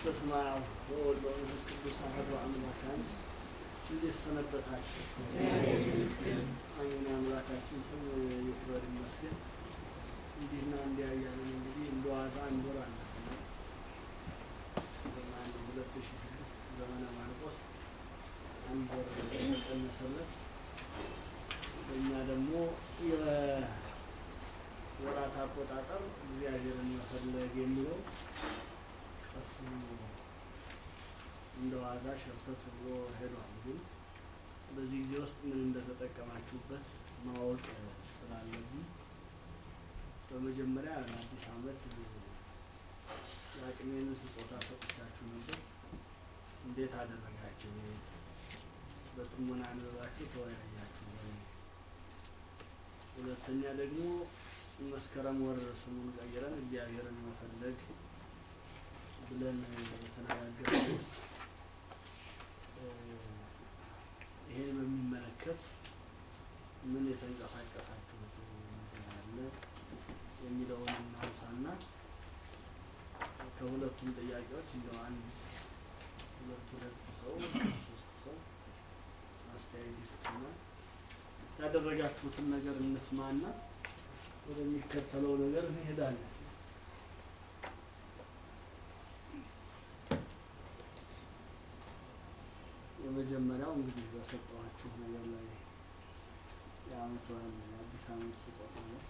በስመ አብ ወወልድ ወመንፈስ ቅዱስ አሐዱ አምላክ። እንዴት ሰነበታችሁ? አሜን። አምላካችን ስም ይክበር ይመስገን። እንዲህና እንዲያ እያልን እንግዲህ እንደ ዋዛ አንድ ወር አለፈ። 2006 ዘመነ ማርቆስ አንድ ወር ተቀነሰለት። በእኛ ደግሞ የወራት አቆጣጠር እግዚአብሔርን መፈለግ የሚለው ቀስ እንደ ዋዛ ሸርተት ብሎ ሄዷል። ግን በዚህ ጊዜ ውስጥ ምን እንደተጠቀማችሁበት ማወቅ ስላለብኝ በመጀመሪያ ለአዲስ ዓመት የአቅሜን ስጦታ ሰጥቻችሁ ነበር። እንዴት አደረጋችሁት? በጥሞና አንብባችሁ ተወያያችሁ ወይ? ሁለተኛ ደግሞ መስከረም ወር ስሙን ቀይረን እግዚአብሔርን መፈለግ ብለን የተነጋገርነው ውስጥ ይሄን በሚመለከት ምን የተንቀሳቀሳችሁት ነገር አለ የሚለውን እናንሳና ከሁለቱም ጥያቄዎች እንደው አንድ ሁለት ሁለት ሰው፣ ሶስት ሰው አስተያየት ይስጥና ያደረጋችሁትን ነገር እንስማና ወደሚከተለው ነገር እንሄዳለን። የመጀመሪያው እንግዲህ በሰጠኋችሁ ነገር ላይ የዓመት በዓል የአዲስ ዓመት ስጦታ ነው።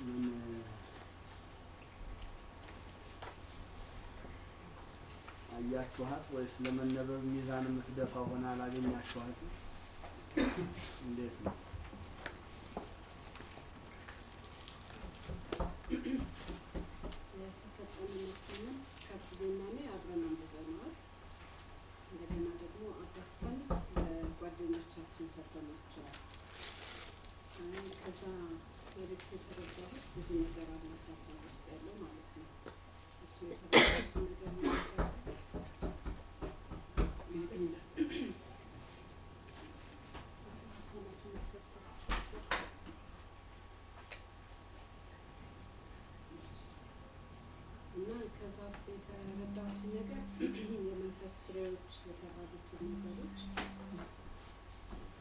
ምን አያችኋት ወይስ ለመነበብ ሚዛን የምትደፋ ሆና አላገኛችኋትም? እንዴት ነው? የተሰጠን ይመስለኛል። ከስጌና እኔ አብረን አንብበነዋል። እንደገና ደግሞ አባዝተን ለጓደኞቻችን ሰጥተናቸዋል። ከዛ መልእክት የተረዳሁት ብዙ ነገር አለ ሀሳብ ውስጥ ያለው ማለት ነው። እሱ የተረዳሁት ነገር ምንድን ነው? እና ከዛ ውስጥ የተረዳሁት ነገር የመንፈስ ፍሬዎች የተባሉትን ነገሮች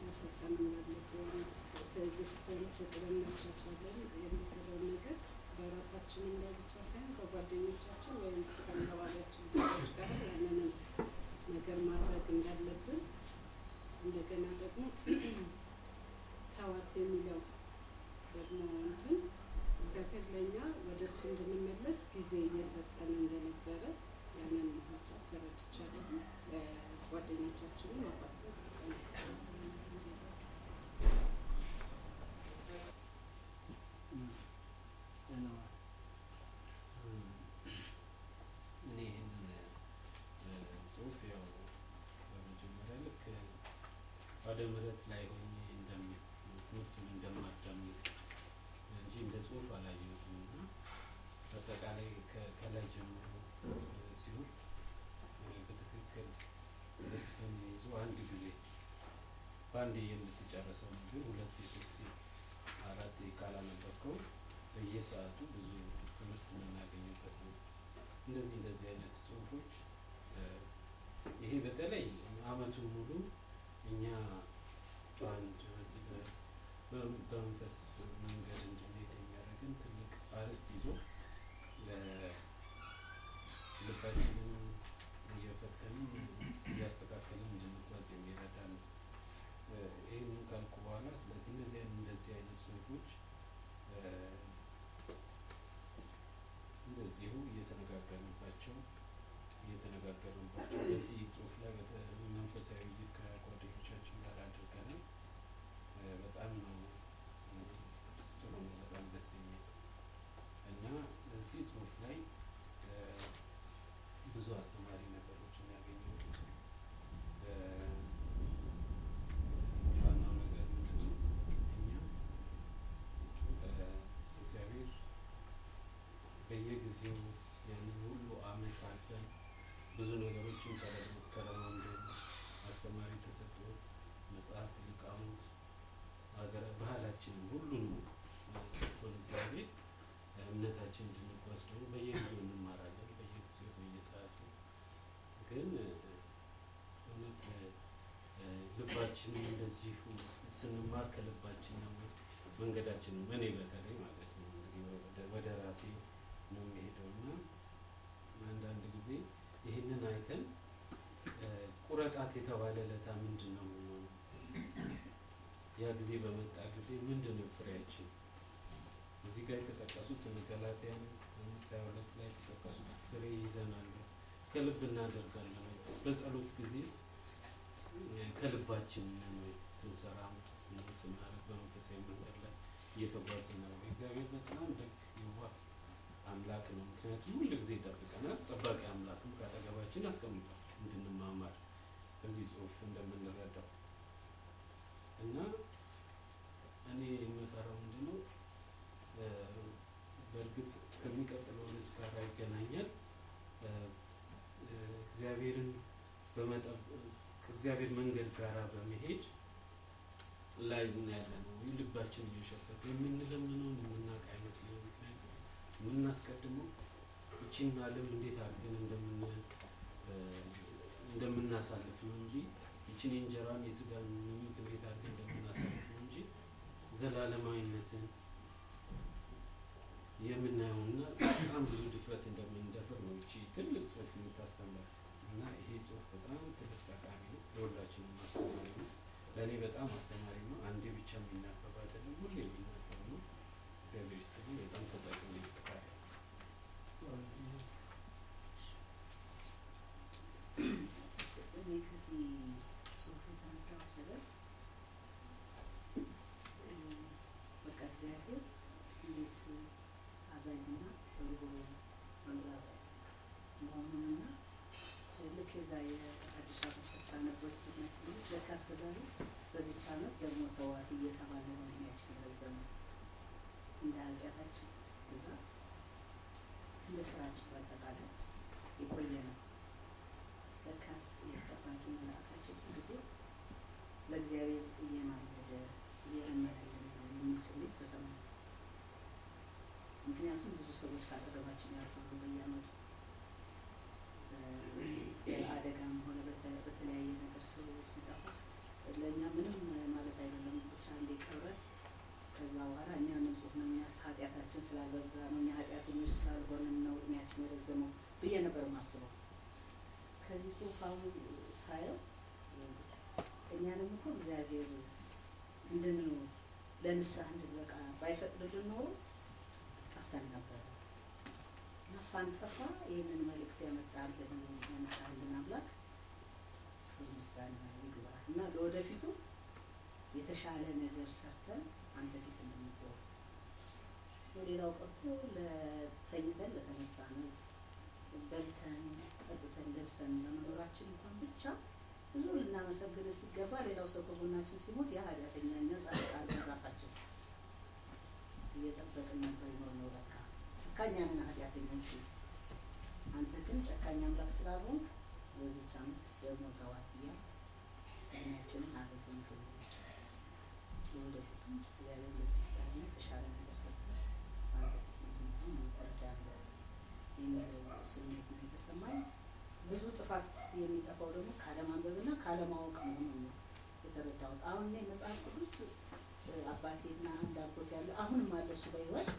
መፈጸም እንዳለብን፣ ትዕግስትን፣ ፍቅርን፣ መቻቻልን የመሰለውን ነገር በራሳችንም ላይ ብቻ ሳይሆን ከጓደኞቻችን ወይም ከአካባቢያችን ሰዎች ጋር ያንንም ነገር ማድረግ እንዳለብን፣ እንደገና ደግሞ ተዋት የሚለው ደግሞ እንትን እግዚአብሔር ለእኛ ወደ እሱ እንድንመለስ ጊዜ እየሰጠን እንደነበረ ያንን ሀሳብ ተረድቻለሁ። ለጓደኞቻችንም አባዝተን ሰጠናል። እኔ ይህንን ጽሁፍ ያው በመጀመሪያ ልክ አውደ ምሕረት ላይ ሆኜ ትምህርቱን እንደማዳምጥ እንጂ እንደ ጽሁፍ አላየሁትም። እና በአጠቃላይ ከላይ ጀምሮ ሲሆን በትክክል ልብን ይዞ አንድ ጊዜ በአንዴ የምትጨርሰው ነው። ግን ሁለት፣ ሶስት፣ አራት ካላነበብከው በየሰዓቱ ብዙ ትምህርት የምናገኝበት ነው። እንደዚህ እንደዚህ አይነት ጽሁፎች ይሄ በተለይ አመቱን ሙሉ እኛ በአንድ በዚህ በመንፈስ መንገድ እንድንሄድ የሚያደርግን ትልቅ አርዕስት ይዞ ልባችንን እየፈተንን እያስተካከልን እንድንጓዝ የሚረዳ ነው። ይህንን ካልኩ በኋላ ስለዚህ እንደዚህ እንደዚህ አይነት ጽሁፎች እንደዚሁ እየተነጋገርንባቸው በዚህ ጽሁፍ ላይ መንፈሳዊ ውይይት ከጓደኞቻችን ጋር አድርገናል። በጣም ነው ጥሩ ነው፣ በጣም ደስ የሚል። እና እዚህ ጽሁፍ ላይ ብዙ አስተማሪ ነገሮችን ያገኘሁት ዋናው ነገር ምንድነው? እኛ እግዚአብሔር በየጊዜው ያንን ሁሉ አመት አልፈን ብዙ ነገሮችን ተለማምደን፣ አስተማሪ ተሰጥቶ፣ መጽሐፍት፣ ሊቃውንት፣ ሀገረ ባህላችንን ሁሉንም ሰጥቶን እግዚአብሔር እምነታችን እንድንጓዝ ደግሞ በየጊዜው እንማራለን። በየጊዜው በየሰዓቱ ግን እውነት ልባችንም እንደዚሁ ስንማር ከልባችን ነው መንገዳችን፣ እኔ በተለይ ማለት ነው እንግዲህ ወደ ራሴ ነው የሚሄደው። እና አንዳንድ ጊዜ ይህንን አይተን ቁረጣት የተባለ ለታ ምንድን ነው የምንሆነው? ያ ጊዜ በመጣ ጊዜ ምንድን ነው ፍሬያችን? እዚህ ጋር የተጠቀሱት ገላትያን 5:22 ላይ የተጠቀሱት ፍሬ ይዘናል፣ ከልብ እናደርጋለን ወይ? በጸሎት ጊዜስ ከልባችን ነን ወይ? ስንሰራ፣ ስናደርግ በመንፈሳዊ መንገድ ላይ እየተጓዝን ነው? እግዚአብሔር በጣም ደግ የዋህ አምላክ ነው። ምክንያቱም ሁል ጊዜ ይጠብቀናል። ጠባቂ አምላክም ከአጠገባችን አስቀምጧል እንድንማማር ከዚህ ጽሁፍ እንደምንረዳው። እና እኔ የምፈራው ምንድነው? በእርግጥ ከሚቀጥለው ርዕስ ጋር ይገናኛል። እግዚአብሔርን ከእግዚአብሔር መንገድ ጋር በመሄድ ላይ እናያለን ወይም ልባችን እየሸፈተ የምንለምነውን የምናውቅ አይመስለኝም። ምክንያቱም የምናስቀድመው ይቺን ዓለም እንዴት አድርገን እንደምናሳልፍ ነው እንጂ፣ ይቺን የእንጀራን የስጋን ምኞት እንዴት አድርገን እንደምናሳልፍ ነው እንጂ ዘላለማዊነትን የምናየውና በጣም ብዙ ድፍረት እንደምንደፍር ነው ይቺ ትልቅ ጽሁፍ የምታስተምር። እና ይሄ ጽሁፍ በጣም ትልቅ ጠቃሚ ነው፣ ለሁላችንም አስተማሪ ነው። ለእኔ በጣም አስተማሪ ነው። አንዴ ብቻ የሚነበብ አይደለም፣ ሁሌ የሚነበብ ነው። እግዚአብሔር ይስጥልኝ። በጣም ተጠቅሜ። እኔ ከዚህ ጽሁፍ የተረዳሁት ነገር በቃ እግዚአብሔር እንዴት አዛኝና ርኅሩህ አምላክ መሆኑንና ልክ የዛ የአዲሱ ዓመት ሳነበው የተሰማኝ ስሜት ለካ እስከዛሬ በዚች ዓመት ደግሞ ተዋት እየተባለ ነው እድሜያችን የረዘመው። እንደ ኃጢአታችን ብዛት፣ እንደ ስራችን በአጠቃላይ የቆየ ነው። ለካስ የጠባቂ መልአካችን ጊዜ ለእግዚአብሔር እየማለደ እየለመነልን ነው የሚል ስሜት ተሰማኝ። ምክንያቱም ብዙ ሰዎች ከአጠገባችን ያልፋሉ በየዓመቱ፣ በአደጋም ሆነ በተለያየ ነገር ሰው ሲጠፋ ለእኛ ምንም ማለት አይደለም። ብቻ አንዴ ቀብረን ከዛ በኋላ እኛ ንጹህ ነው፣ እኛ ኃጢአታችን ስላልበዛ ነው፣ እኛ ኃጢአተኞች ስላልሆንን ነው እድሜያችን የረዘመው ብዬ ነበር የማስበው። ከዚህ ጽሁፍ አሁን ሳየው እኛንም እኮ እግዚአብሔር እንድንኖር ለንስሐ እንድንበቃ ባይፈቅድልን ኖሮ ጠፍተን ነበረ። እና ሳንጠፋ ይህንን መልእክት ያመጣልን አምላክ ክብር ምስጋና ይግባ። እና ለወደፊቱ የተሻለ ነገር ሰርተን አንተ ፊት እንድንቆም፣ ሌላው ቀርቶ ለተኝተን ለተነሳ ነው፣ በልተን ጠጥተን ለብሰን ለመኖራችን እንኳን ብቻ ብዙ ልናመሰግን ሲገባ ሌላው ሰው ከጎናችን ሲሞት ያ ኃጢአተኛ እኛ ጻድቅ አድርገን ራሳችን እየጠበቅን ነበር ይኖር ነው። ለካ ለካ እኛ ነን ኃጢአተኞቹ። አንተ ግን ጨካኝ አምላክ ስላልሆንክ በዚች ዓመት ደግሞ ተዋት እያልክ እድሜያችንን አረዘምክልን። ለወደፊቱም እግዚአብሔር ልብ ይስጠንና የተሻለ ነገር ሰርተን በአንተ ፊት እንድንቆም እርዳን የሚለው ስሜት ነው የተሰማኝ። ብዙ ጥፋት የሚጠፋው ደግሞ ካለማንበብና ካለማወቅ መሆኑን ነው የተረዳሁት። አሁን እኔ መጽሐፍ ቅዱስ አባቴና አንድ አጎት ያለ አሁንም አለ እሱ በሕይወት፣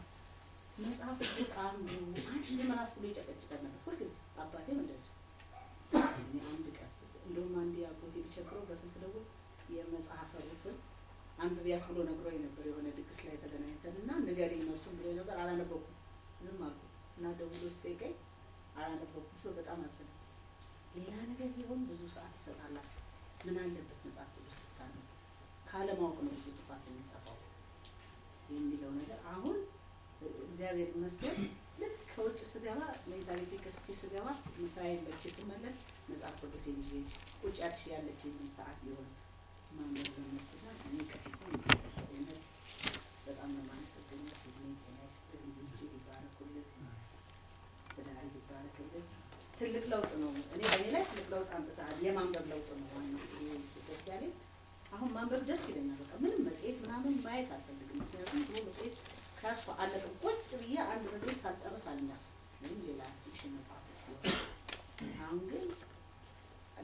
መጽሐፍ ቅዱስ አንዱ አንድ ምዕራፍ ብሎ ይጨቀጭቀን ነበር ሁልጊዜ። አባቴም እንደዚሁ። እኔ አንድ ቀን እንደውም አንዴ አጎቴ ቢቸግረው በስልክ ደውሎ የመጽሐፈ ሩትን አንብቢያት ብሎ ነግሮኝ ነበር። የሆነ ድግስ ላይ ተገናኝተን እና ንገሪኝ መልሱን ብሎ ነበር። አላነበብኩም፣ ዝም አልኩት እና ደውሎ ሲጠይቀኝ አላነበብኩም ስለው በጣም አዘነ። ሌላ ነገር ቢሆን ብዙ ሰዓት ትሰጣላችሁ፣ ምን አለበት መጽሐፍ ቅዱስ ብታነቡ? ካለማወቅ ነው ብዙ ጥፋት የሚጠፋው የሚለው ነገር አሁን እግዚአብሔር ይመስገን ልክ ከውጭ ስገባ፣ መኝታ ቤቴ ከፍቼ ስገባ፣ ምሳዬን በልቼ ስመለስ መጽሐፍ ቅዱሴን ይዤ ቁጭ ያች ያለችኝ ሰዓት ቢሆን ማንበብ ለመርኩና እኔ ቀሲስም እውነት በጣም ነው የማመሰግነው። እድሜ ጤና ይስጥህ፣ ልጆች ይባረኩልህ፣ ትዳር ይባረክልህ። ትልቅ ለውጥ ነው። እኔ በእኔ ላይ ትልቅ ለውጥ አምጥተሃል። የማንበብ ለውጥ ነው ዋናው ደስ ያለኝ። አሁን ማንበብ ደስ ይለኛል። በቃ ምንም መጽሔት ምናምን ማየት አልፈልግም። ምክንያቱም ድሮ መጽሔት ከያዝኩ አለቅም። ቁጭ ብዬ አንድ መጽሔት ሳልጨርስ አልነሳም። ምንም ሌላ fiction መጽሐፍ። አሁን ግን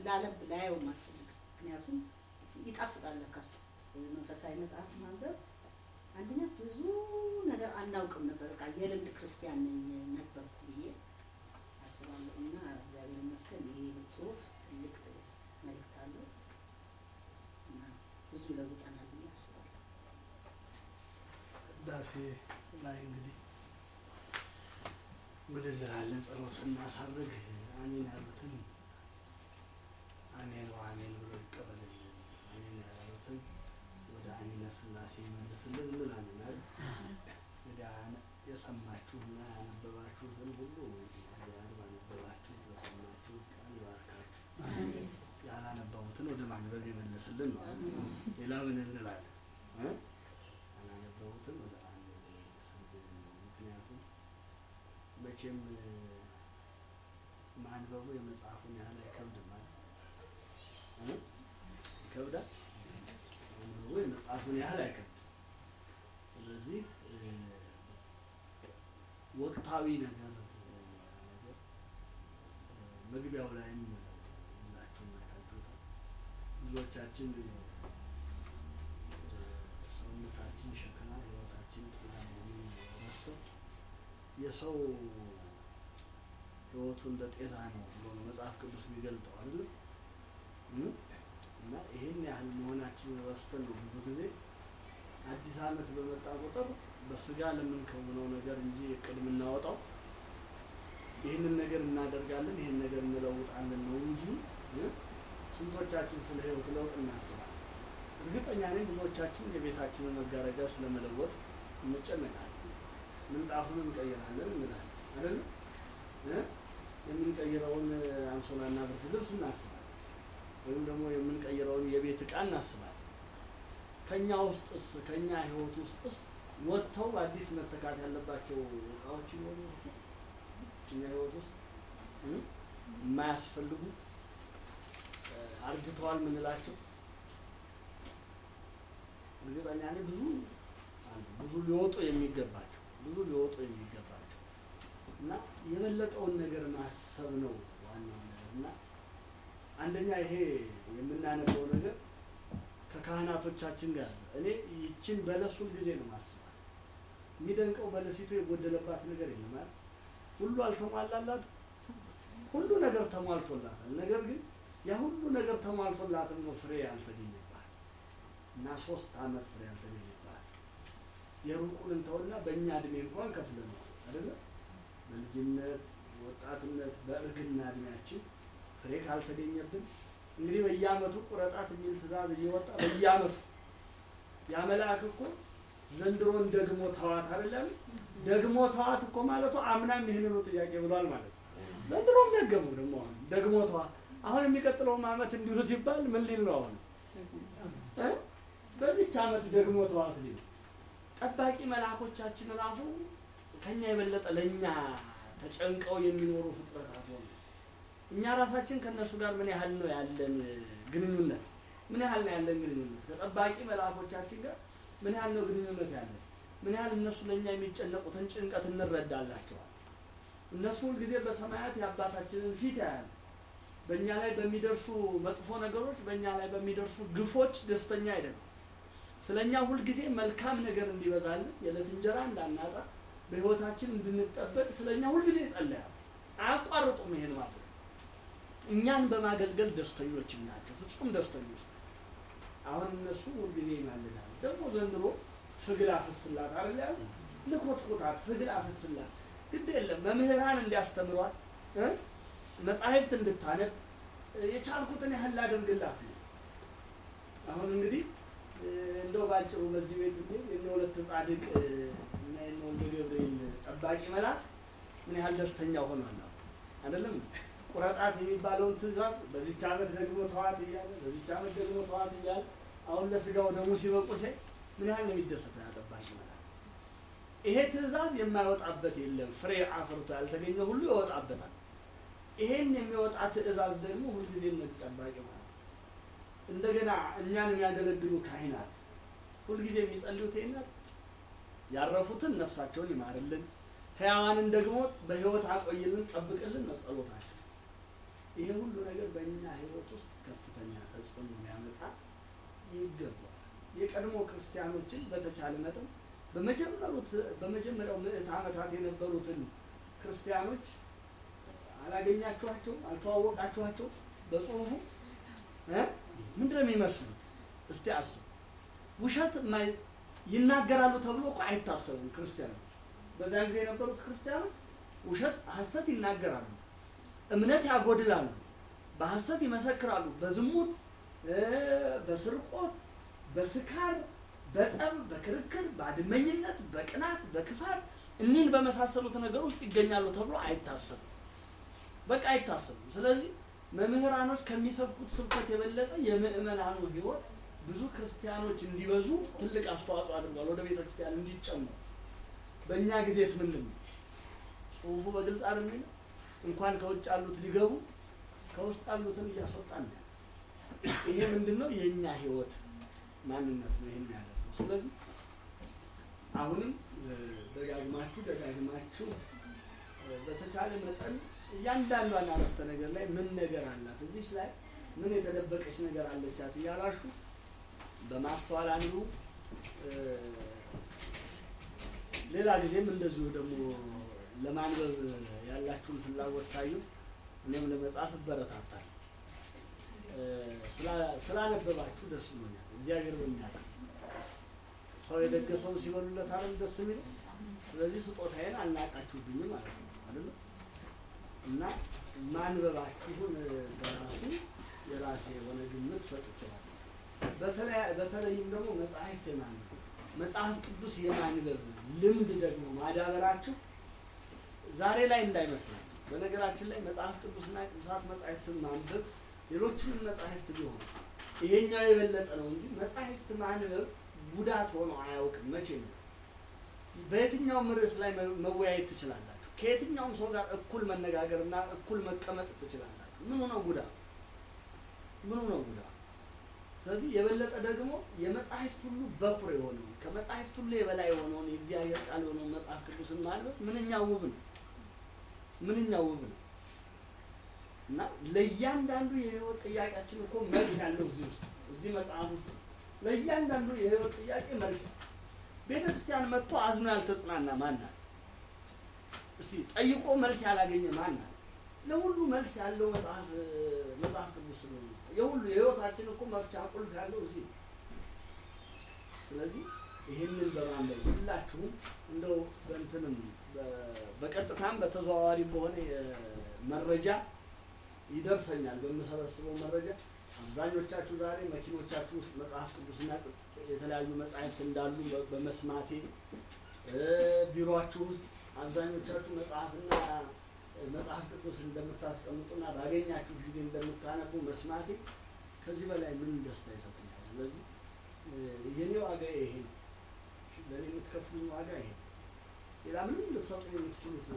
ላነብ ላየውም አልፈልግም። ምክንያቱም ይጣፍጣል ለካስ መንፈሳዊ መጽሐፍ ማንበብ። አንደኛ ብዙ ነገር አናውቅም ነበር። በቃ የልምድ ክርስቲያን ነኝ ነበርኩ ብዬ አስባለሁ። እና እግዚአብሔር ይመስገን ይሄ ጽሁፍ ትልቅ መልእክት አለው እና ብዙ ይለውጠናል ብዬ አስባለሁ። ቅዳሴ ላይ እንግዲህ ምን እንላለን? ጸሎት ስናሳርግ አሜን ያሉትን አሜን አሜን ብሎ ይቀበልልን፣ አሜን ያላሉትን ወደ አሚነ ሥላሴ ይመልስልን እንላለን አይደል? እንግዲህ የሰማችሁና ያነበባችሁትን ሁሉ እግዚአብሔር ባነበባችሁት በሰማችሁት ቃል ይባርካችሁ። ያላነበቡትን ወደ ማንበብ ይመልስልን ነው። ሌላ ምን እንላለን? ያላነበቡትን ወደ ማንበብ ይመልስልን። ምክንያቱም መቼም ማንበቡ የመጽሐፉን ያህል አይከብድም አይደል? ይከብዳል? ማንበቡ የመጽሐፉን ያህል አይከብድም። ስለዚህ ወቅታዊ ነገር መግቢያው ላይም ሁላችሁም አይታችሁታል። ብዙዎቻችን ሰውነታችን ሸክላ ሕይወታችን ጥላ መሆኑን ረስተን የሰው ሕይወቱ እንደ ጤዛ ነው ብሎ ነው መጽሐፍ ቅዱስ የሚገልጠው አይደል? እና ይሄን ያህል መሆናችንን ረስተን ነው ብዙ ጊዜ አዲስ ዓመት በመጣ ቁጥር በስጋ ለምንከውነው ነገር እንጂ እቅድ የምናወጣው ይህንን ነገር እናደርጋለን፣ ይህን ነገር እንለውጣለን ነው እንጂ ስንቶቻችን ስለ ሕይወት ለውጥ እናስባለን? እርግጠኛ ነኝ ብዙዎቻችን የቤታችንን መጋረጃ ስለመለወጥ እንጨነቃለን። ምንጣፉን እንቀይራለን እንላለን አይደል? የምንቀይረውን አንሶላና ብርድ ልብስ እናስባለን፣ ወይም ደግሞ የምንቀይረውን የቤት ዕቃ እናስባለን። ከኛ ውስጥስ ከኛ ሕይወት ውስጥስ ወጥተው አዲስ መተካት ያለባቸው እቃዎች ይኖሩ? እኛ ሕይወት ውስጥ የማያስፈልጉ አርጅተዋል የምንላቸው እርግጠኛ ነኝ ብዙ አሉ፣ ብዙ ሊወጡ የሚገባቸው ብዙ ሊወጡ የሚገባቸው እና የበለጠውን ነገር ማሰብ ነው ዋናው ነገር። እና አንደኛ ይሄ የምናነበው ነገር ከካህናቶቻችን ጋር እኔ ይችን በለስ ሁል ጊዜ ነው ማስባት። የሚደንቀው በለሲቱ የጎደለባት ነገር የለም አይደል? ሁሉ አልተሟላላት፣ ሁሉ ነገር ተሟልቶላታል። ነገር ግን ያ ሁሉ ነገር ተሟልቶላትም ነው ፍሬ ያልተገኘባት እና 3 ዓመት ፍሬ ያልተገኘባት። የሩቁን እንተውና በእኛ እድሜ እንኳን ከፍለነዋል አይደለ? በልጅነት ወጣትነት በእርግና እድሜያችን ፍሬ ካልተገኘብን እንግዲህ በየዓመቱ ቁረጣት የሚል ትእዛዝ እየወጣ በየዓመቱ ያ መልአክ እኮ ዘንድሮን ደግሞ ተዋት አይደለም? ደግሞ ተዋት እኮ ማለቱ አምናም ይሄንኑ ጥያቄ ብሏል ማለት ነው። ዘንድሮም ደገመው ደግሞ አሁን ደግሞ ተዋት። አሁን የሚቀጥለው ዓመት እንዲሁ ሲባል ምን ሊል ነው አሁን? በዚህች ዓመት ደግሞ ተዋት ሊል። ጠባቂ መልአኮቻችን ራሱ ከኛ የበለጠ ለኛ ተጨንቀው የሚኖሩ ፍጥረታት ሆኑ። እኛ ራሳችን ከነሱ ጋር ምን ያህል ነው ያለን ግንኙነት? ምን ያህል ነው ያለን ግንኙነት? ከጠባቂ መልአኮቻችን ጋር ምን ያህል ነው ግንኙነት ያለን? ምን ያህል እነሱ ለኛ የሚጨነቁትን ጭንቀት እንረዳላቸዋለን? እነሱ ሁል ጊዜ በሰማያት የአባታችንን ፊት ያያሉ። በእኛ ላይ በሚደርሱ መጥፎ ነገሮች፣ በእኛ ላይ በሚደርሱ ግፎች ደስተኛ አይደሉም። ስለኛ ሁል ጊዜ መልካም ነገር እንዲበዛልን፣ የዕለት እንጀራ እንዳናጣ፣ በህይወታችን እንድንጠበቅ ስለኛ ሁል ጊዜ ይጸልያሉ። አያቋርጡም ይሄን ማለት። እኛን በማገልገል ደስተኞች ናቸው፣ ፍጹም ደስተኞች ናቸው። አሁን እነሱ ሁል ጊዜ ይማልዳሉ። ደግሞ ዘንድሮ ፍግል አፍስላት አይደል ያሉት? ልኮትኩታት ፍግል አፍስላት። ግድ የለም መምህራን እንዲያስተምሯት መጻሕፍት እንድታነብ የቻልኩትን ያህል ላደርግላት ነው። አሁን እንግዲህ እንደው ባጭሩ በዚህ ቤት እንግዲህ የነ ሁለት ጻድቅ እና የነ ወልደ ገብርኤል ጠባቂ መልአክ ምን ያህል ደስተኛ ሆኗል አይደለም? ቁረጣት የሚባለውን ትእዛዝ በዚህች ዓመት ደግሞ ተዋት እያለ በዚህች ዓመት ደግሞ ተዋት እያለ አሁን ለስጋው ደሙ ሲበቁ ሲያይ ምን ያህል ነው የሚደሰተው ያ ጠባቂ መልአክ። ይሄ ትእዛዝ የማይወጣበት የለም። ፍሬ አፍርቶ ያልተገኘ ሁሉ ይወጣበታል። ይሄን የሚወጣ ትእዛዝ ደግሞ ሁል ጊዜ እነዚህ ጠባቂ ማለት እንደገና እኛን የሚያገለግሉ ካህናት ሁል ጊዜ የሚጸልዩት ይሄን ያረፉትን ነፍሳቸውን ይማርልን፣ ሕያዋንን ደግሞ በሕይወት አቆይልን፣ ጠብቅልን ነው ጸሎታቸው። ይሄ ሁሉ ነገር በእኛ ሕይወት ውስጥ ከፍተኛ ተጽዕኖ ሊያመጣ ይገባል። የቀድሞ ክርስቲያኖችን በተቻለ መጠን በመጀመሪያው ምዕተ ዓመታት የነበሩትን ክርስቲያኖች አላገኛችኋቸው? አልተዋወቃችኋቸው? በጽሁፉ ምንድን ነው የሚመስሉት? እስቲ አስቡ። ውሸት ይናገራሉ ተብሎ እኮ አይታሰብም። ክርስቲያኖች በዛን ጊዜ የነበሩት ክርስቲያኖች ውሸት፣ ሐሰት ይናገራሉ፣ እምነት ያጎድላሉ፣ በሐሰት ይመሰክራሉ፣ በዝሙት፣ በስርቆት፣ በስካር፣ በጠብ፣ በክርክር፣ በአድመኝነት፣ በቅናት፣ በክፋት እኒህን በመሳሰሉት ነገር ውስጥ ይገኛሉ ተብሎ አይታሰብም። በቃ አይታሰብም። ስለዚህ መምህራኖች ከሚሰብኩት ስብከት የበለጠ የምእመናኑ ሕይወት ብዙ ክርስቲያኖች እንዲበዙ ትልቅ አስተዋጽኦ አድርጓል፣ ወደ ቤተ ክርስቲያን እንዲጨመሩ። በእኛ ጊዜስ ምንድን ነው? ጽሁፉ በግልጽ አይደል የሚለው? እንኳን ከውጭ ያሉት ሊገቡ ከውስጥ ያሉትን እያስወጣን ነው። ይሄ ምንድን ነው? የእኛ ሕይወት ማንነት ነው ይሄን ያደረገው። ስለዚህ አሁንም ደጋግማችሁ ደጋግማችሁ በተቻለ መጠን እያንዳንዷን አረፍተ ነገር ላይ ምን ነገር አላት፣ እዚች ላይ ምን የተደበቀች ነገር አለቻት እያላችሁ በማስተዋል አንዱ። ሌላ ጊዜም እንደዚሁ ደግሞ ለማንበብ ያላችሁን ፍላጎት ታዩ፣ እኔም ለመጻፍ እበረታታለሁ። ስላነበባችሁ ደስ ብሎኛል። እግዚአብሔር በሚያውቅ ሰው የደገሰውን ሲበሉለት አይደል ደስ የሚለው? ስለዚህ ስጦታዬን አልናቃችሁብኝም ማለት ነው አይደል? እና ማንበባችሁን በራሱ የራሴ የሆነ ግምት ሰጥቼዋለሁ። በተለይም ደግሞ መጽሐፍት የማንበብ፣ መጽሐፍ ቅዱስ የማንበብ ልምድ ደግሞ ማዳበራችሁ ዛሬ ላይ እንዳይመስላችሁ። በነገራችን ላይ መጽሐፍ ቅዱስና ቅዱሳት መጻሕፍትን ማንበብ፣ ሌሎችንም መጻሕፍት ቢሆን ይሄኛው የበለጠ ነው እንጂ መጻሕፍት ማንበብ ጉዳት ሆኖ አያውቅም። መቼ ነው? በየትኛውም ርዕስ ላይ መወያየት ትችላላችሁ። ከየትኛውም ሰው ጋር እኩል መነጋገርና እኩል መቀመጥ ትችላላችሁ። ምኑ ነው ጉዳት? ምኑ ነው ጉዳት? ስለዚህ የበለጠ ደግሞ የመጻሕፍት ሁሉ በኩር የሆነውን፣ ከመጻሕፍት ሁሉ የበላይ የሆነውን፣ የእግዚአብሔር ቃል የሆነውን መጽሐፍ ቅዱስን ማንበብ ምንኛ ውብ ነው! ምንኛ ውብ ነው! እና ለእያንዳንዱ የህይወት ጥያቄያችን እኮ መልስ ያለው እዚህ ውስጥ፣ እዚህ መጽሐፍ ውስጥ ለእያንዳንዱ የህይወት ጥያቄ መልስ። ቤተ ክርስቲያን መጥቶ አዝኖ ያልተጽናና ማን አለ? እስቲ ጠይቆ መልስ ያላገኘ ማን አለ? ለሁሉ መልስ ያለው መጽሐፍ ቅዱስ ስለሆነ የሁሉ የህይወታችን እኮ መፍቻ ቁልፍ ያለው እዚህ ነው። ስለዚህ ይህንን በማንበብ ሁላችሁም እንደው በእንትንም በቀጥታም በተዘዋዋሪ በሆነ መረጃ ይደርሰኛል፣ በምሰበስበው መረጃ አብዛኞቻችሁ ዛሬ መኪኖቻችሁ ውስጥ መጽሐፍ ቅዱስና የተለያዩ መጻሕፍት እንዳሉ በመስማቴ፣ ቢሮአችሁ ውስጥ አብዛኞቻችሁ መጽሐፍና መጽሐፍ ቅዱስ እንደምታስቀምጡና ባገኛችሁ ጊዜ እንደምታነቡ መስማቴ ከዚህ በላይ ምን ደስታ ይሰጠኛል? ስለዚህ የኔ ዋጋ ይሄ ነው። ለእኔ የምትከፍሉኝ ዋጋ ይሄ ነው። ሌላ ምንም ልትሰጡ የምትችሉት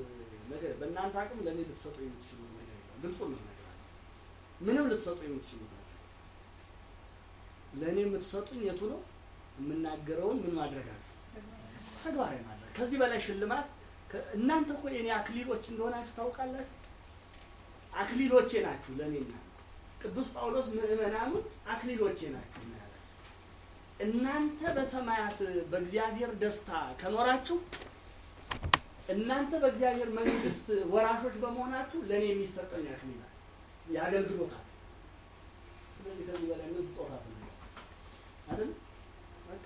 ነገር፣ በእናንተ አቅም ለእኔ ልትሰጡ የምትችሉት ነገር የለም። ግልጹ ነው ነገራችሁ። ምንም ልትሰጡ የምትችሉት ነገር፣ ለእኔ የምትሰጡኝ የቱ ነው? የምናገረውን ምን ማድረጋችሁ? ተግባራዊ ማድረግ። ከዚህ በላይ ሽልማት፣ እናንተ እኮ የኔ አክሊሎች እንደሆናችሁ ታውቃላችሁ። አክሊሎቼ ናችሁ ለእኔ። እናንተ፣ ቅዱስ ጳውሎስ ምእመናኑን አክሊሎቼ ናችሁ ነው ያላቸው። እናንተ በሰማያት በእግዚአብሔር ደስታ ከኖራችሁ፣ እናንተ በእግዚአብሔር መንግስት ወራሾች በመሆናችሁ ለእኔ የሚሰጠኝ አክሊል አለ፣ የአገልግሎት አለ። ስለዚህ ከዚህ በላይ ምን ስጦታ ትፈልጋላችሁ? አይደል? በቃ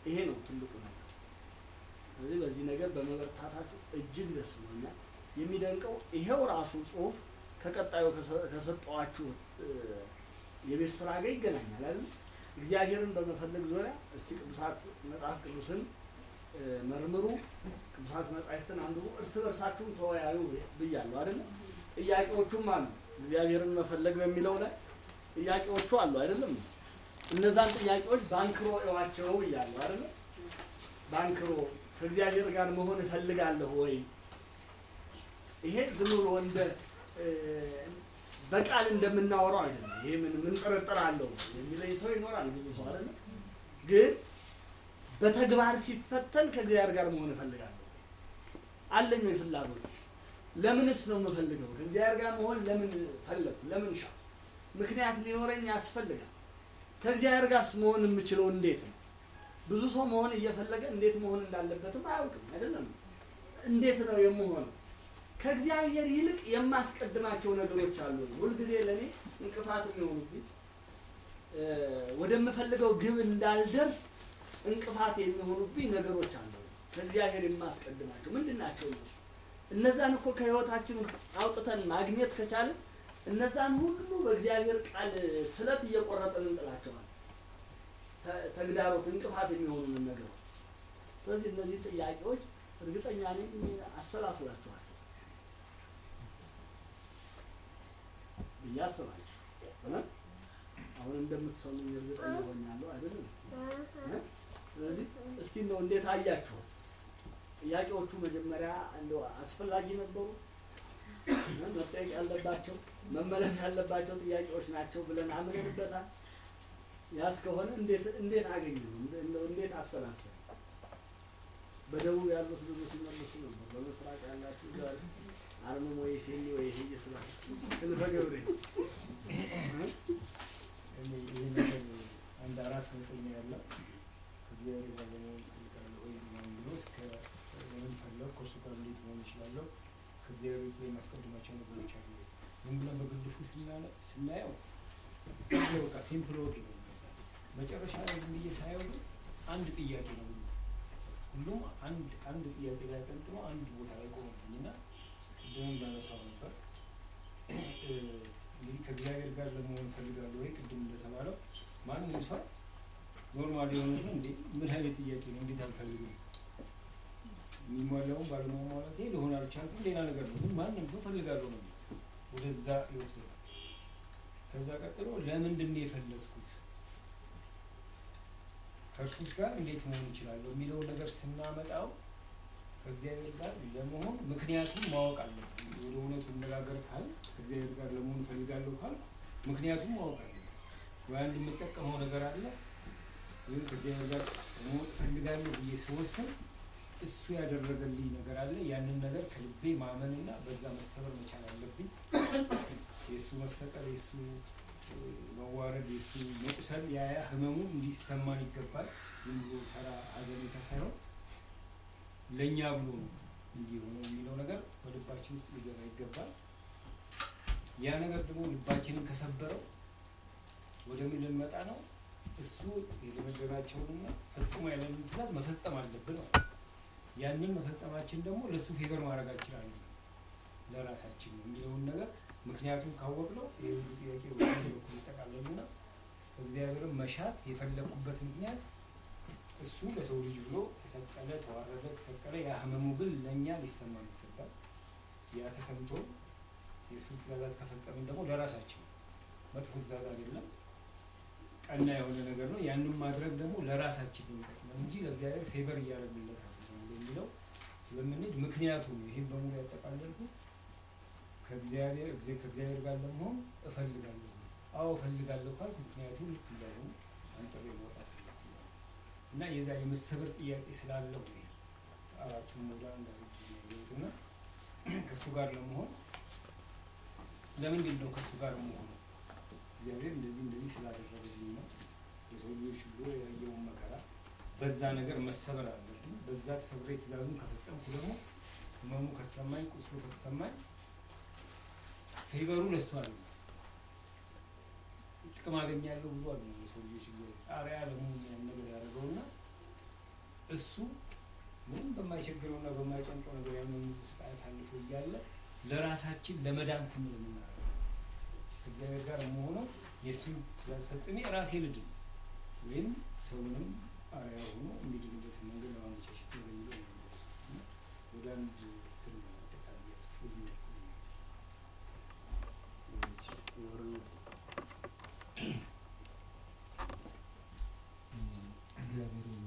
ይሄ ነው ትልቁ ነገር። ስለዚህ በዚህ ነገር በመበርታታችሁ እጅግ ደስ ብሎኛል። የሚደንቀው ይሄው ራሱ ጽሁፍ ከቀጣዩ ከሰጠዋችሁ የቤት ስራ ጋር ይገናኛል አይደል? እግዚአብሔርን በመፈለግ ዙሪያ እስቲ ቅዱሳት መጽሐፍ ቅዱስን መርምሩ፣ ቅዱሳት መጻሕፍትን አንብቡ፣ እርስ በርሳችሁም ተወያዩ ብያለሁ አይደል? ጥያቄዎቹም አሉ። እግዚአብሔርን መፈለግ በሚለው ላይ ጥያቄዎቹ አሉ አይደለም? እነዛን ጥያቄዎች ባንክሮ እዋቸው ብያለሁ አይደለም? ባንክሮ ከእግዚአብሔር ጋር መሆን እፈልጋለሁ ወይ? ይሄ ዝም ብሎ እንደ በቃል እንደምናወራው አይደለም። ይሄ ምን ጥርጥር አለው የሚለኝ ሰው ይኖራል፣ ብዙ ሰው አይደለም። ግን በተግባር ሲፈተን ከእግዚአብሔር ጋር መሆን እፈልጋለሁ አለኝ ወይ ፍላጎት? ለምንስ ነው የምፈልገው? ከእግዚአብሔር ጋር መሆን ለምን ፈለግኩ? ለምን ሻው? ምክንያት ሊኖረኝ ያስፈልጋል። ከእግዚአብሔር ጋርስ መሆን የምችለው እንዴት ነው? ብዙ ሰው መሆን እየፈለገ እንዴት መሆን እንዳለበትም አያውቅም። አይደለም? እንዴት ነው የምሆነው? ከእግዚአብሔር ይልቅ የማስቀድማቸው ነገሮች አሉ። ሁልጊዜ ለእኔ እንቅፋት የሚሆኑብኝ፣ ወደምፈልገው ግብ እንዳልደርስ እንቅፋት የሚሆኑብኝ ነገሮች አሉ። ከእግዚአብሔር የማስቀድማቸው ምንድን ናቸው እነሱ? እነዛን እኮ ከህይወታችን ውስጥ አውጥተን ማግኘት ከቻልን እነዛን ሁሉ በእግዚአብሔር ቃል ስለት እየቆረጥን እንጥላቸዋለን። ተግዳሮት፣ እንቅፋት የሚሆኑን ነገሮች። ስለዚህ እነዚህ ጥያቄዎች እርግጠኛ ነኝ አሰላስላችኋል ብዬ አስባለሁ። አሁን እንደምትሰሙኝ እርግጠኛ ሆኛለሁ፣ አይደለም? ስለዚህ እስቲ እንደው እንዴት አያችሁት? ጥያቄዎቹ መጀመሪያ እንደው አስፈላጊ ነበሩ? መጠየቅ ያለባቸው፣ መመለስ ያለባቸው ጥያቄዎች ናቸው ብለን አምነንበታል? ያስ ከሆነ እንዴት አገኘው? እንዴት አሰላሰል? በደቡብ ያሉት ብዙ ሲመልሱ ነበር። በምስራቅ ያላችሁ ጋር አርምሞ ወይ ሴኒ ወይ ይሄ ይስባል። ክንፈ ገብሬ። እኔ ይሄ ነገር አንድ አራት ነጥብ ነው ያለው። ከእግዚአብሔር ጋር ለመሆን እፈልጋለሁ ወይ ምናምን ብሎ እስከ ለምን ፈለግ፣ ከእሱ ጋር እንዴት መሆን እችላለሁ፣ ከእግዚአብሔር ጋር የማስቀድማቸው ነገሮች አሉ ወይ? ዝም ብለን በግልፉ ስናየው በቃ simple word ነው ይመስላል። መጨረሻ ላይ ዝም ብዬ ሳየው ግን አንድ ጥያቄ ነው። ሁሉም አንድ አንድ ጥያቄ ላይ ጠንጥኖ አንድ ቦታ ላይ ቆመብኝ እና ቅድምም ባነሳው ነበር። እንግዲህ ከእግዚአብሔር ጋር ለመሆን እፈልጋለሁ ወይ ቅድም እንደተባለው ማንም ሰው normal የሆነ ሰው እንዴ ምን አይነት ጥያቄ ነው፣ እንዴት አልፈልግም፣ የሚሟላውን ባለመሟላቴ ልሆን አልቻልኩም ሌላ ነገር ነው። ግን ማንም ሰው እፈልጋለሁ ነው፣ ወደዛ ይወስደናል። ከዛ ቀጥሎ ለምንድን ነው የፈለግኩት፣ ከእርሱስ ጋር እንዴት መሆን እችላለሁ የሚለውን ነገር ስናመጣው ከእግዚአብሔር ጋር ለመሆን ምክንያቱም ማወቅ አለብን። ወደ እውነቱ እንነጋገር ካል ከእግዚአብሔር ጋር ለመሆን እፈልጋለሁ ካልኩ ምክንያቱም ማወቅ አለብን። ወይ አንድ የምጠቀመው ነገር አለ፣ ወይም ከእግዚአብሔር ጋር ለመሆን እፈልጋለሁ ብዬ ስወስን እሱ ያደረገልኝ ነገር አለ። ያንን ነገር ከልቤ ማመንና በዛ መሰበር መቻል አለብኝ። የእሱ መሰቀል፣ የእሱ መዋረድ፣ የእሱ መቁሰል፣ ያ ህመሙ እንዲሰማን ይገባል። ዝም ብሎ ተራ ሀዘኔታ ሳይሆን ለእኛ ብሎ ነው እንዲህ ሆኖ የሚለው ነገር በልባችን ውስጥ ሊገባ ይገባል። ያ ነገር ደግሞ ልባችንን ከሰበረው ወደ ምን ልንመጣ ነው? እሱ የደነገጋቸውንና ፈጽሞ ያለንን ትእዛዝ መፈጸም አለብን ማለት ነው። ያንን መፈጸማችን ደግሞ ለእሱ favor ማድረጋችን አለ ለራሳችን ነው የሚለውን ነገር ምክንያቱም ካወቅነው ይሄ ሁሉ ጥያቄ ወደ በኩል ይጠቃለልና እግዚአብሔርን መሻት የፈለኩበት ምክንያት እሱ ለሰው ልጅ ብሎ ተሰቀለ፣ ተዋረደ፣ ተሰቀለ። ያ ህመሙ ግን ለእኛ ሊሰማን ይገባል። ያ ተሰምቶ የእሱ ትእዛዛት ከፈጸምን ደግሞ ለራሳችን መጥፎ ትእዛዝ አይደለም፣ ቀና የሆነ ነገር ነው። ያንን ማድረግ ደግሞ ለራሳችን ነው የሚጠቅመን እንጂ ለእግዚአብሔር favor እያደረግንለት አይደለም የሚለው ስለምንሄድ ምክንያቱ ነው። ይሄን በሙሉ ያጠቃለልኩት ከእግዚአብሔር ጋር ለመሆን እፈልጋለሁ። አዎ እፈልጋለሁ ካልኩ ምክንያቱ ልክ እንዳልሆነ አንጥሬ መውጣት አለብኝ እና የዛ የመሰበር ጥያቄ ስላለው ነው አራቱን ወደ አንድ አድርጌ ያየሁት። እና ከእሱ ጋር ለመሆን ለምንድን ነው ከእሱ ጋር መሆኑ? እግዚአብሔር እንደዚህ እንደዚህ ስላደረገልኝ ነው። የሰው ልጆች ብሎ ያየውን መከራ በዛ ነገር መሰበር አለብኝ። በዛ ተሰብሬ ትእዛዙን ከፈጸምኩ ደግሞ ህመሙ ከተሰማኝ፣ ቁስሉ ከተሰማኝ favor ኡ ለእሱ አለ ጥቅም አገኛለሁ ብሎ አለ የሰው ልጆች እግዚአብሔር አርአያ ለመሆን ያን ነገር ያደረገውና እሱ ምንም በማይቸግረውና በማይጨንቀው ነገር ያንን ሁሉ ስቃይ አሳልፎ እያለ ለራሳችን ለመዳን ስንል የምናደርገው ከእግዚአብሔር ጋር መሆነው የእሱን ትእዛዝ ፈጽሜ ራሴ ልድን ወይም ሰውንም አርአያ ሆኖ የሚድንበትን መንገድ ለማመቻቸት ነው የሚለው ነው የደረስኩት። እና ወደ አንድ እንትን ነው አጠቃላይ ያዝኩት በዚህ መልኩ ነው። እግዚአብሔርን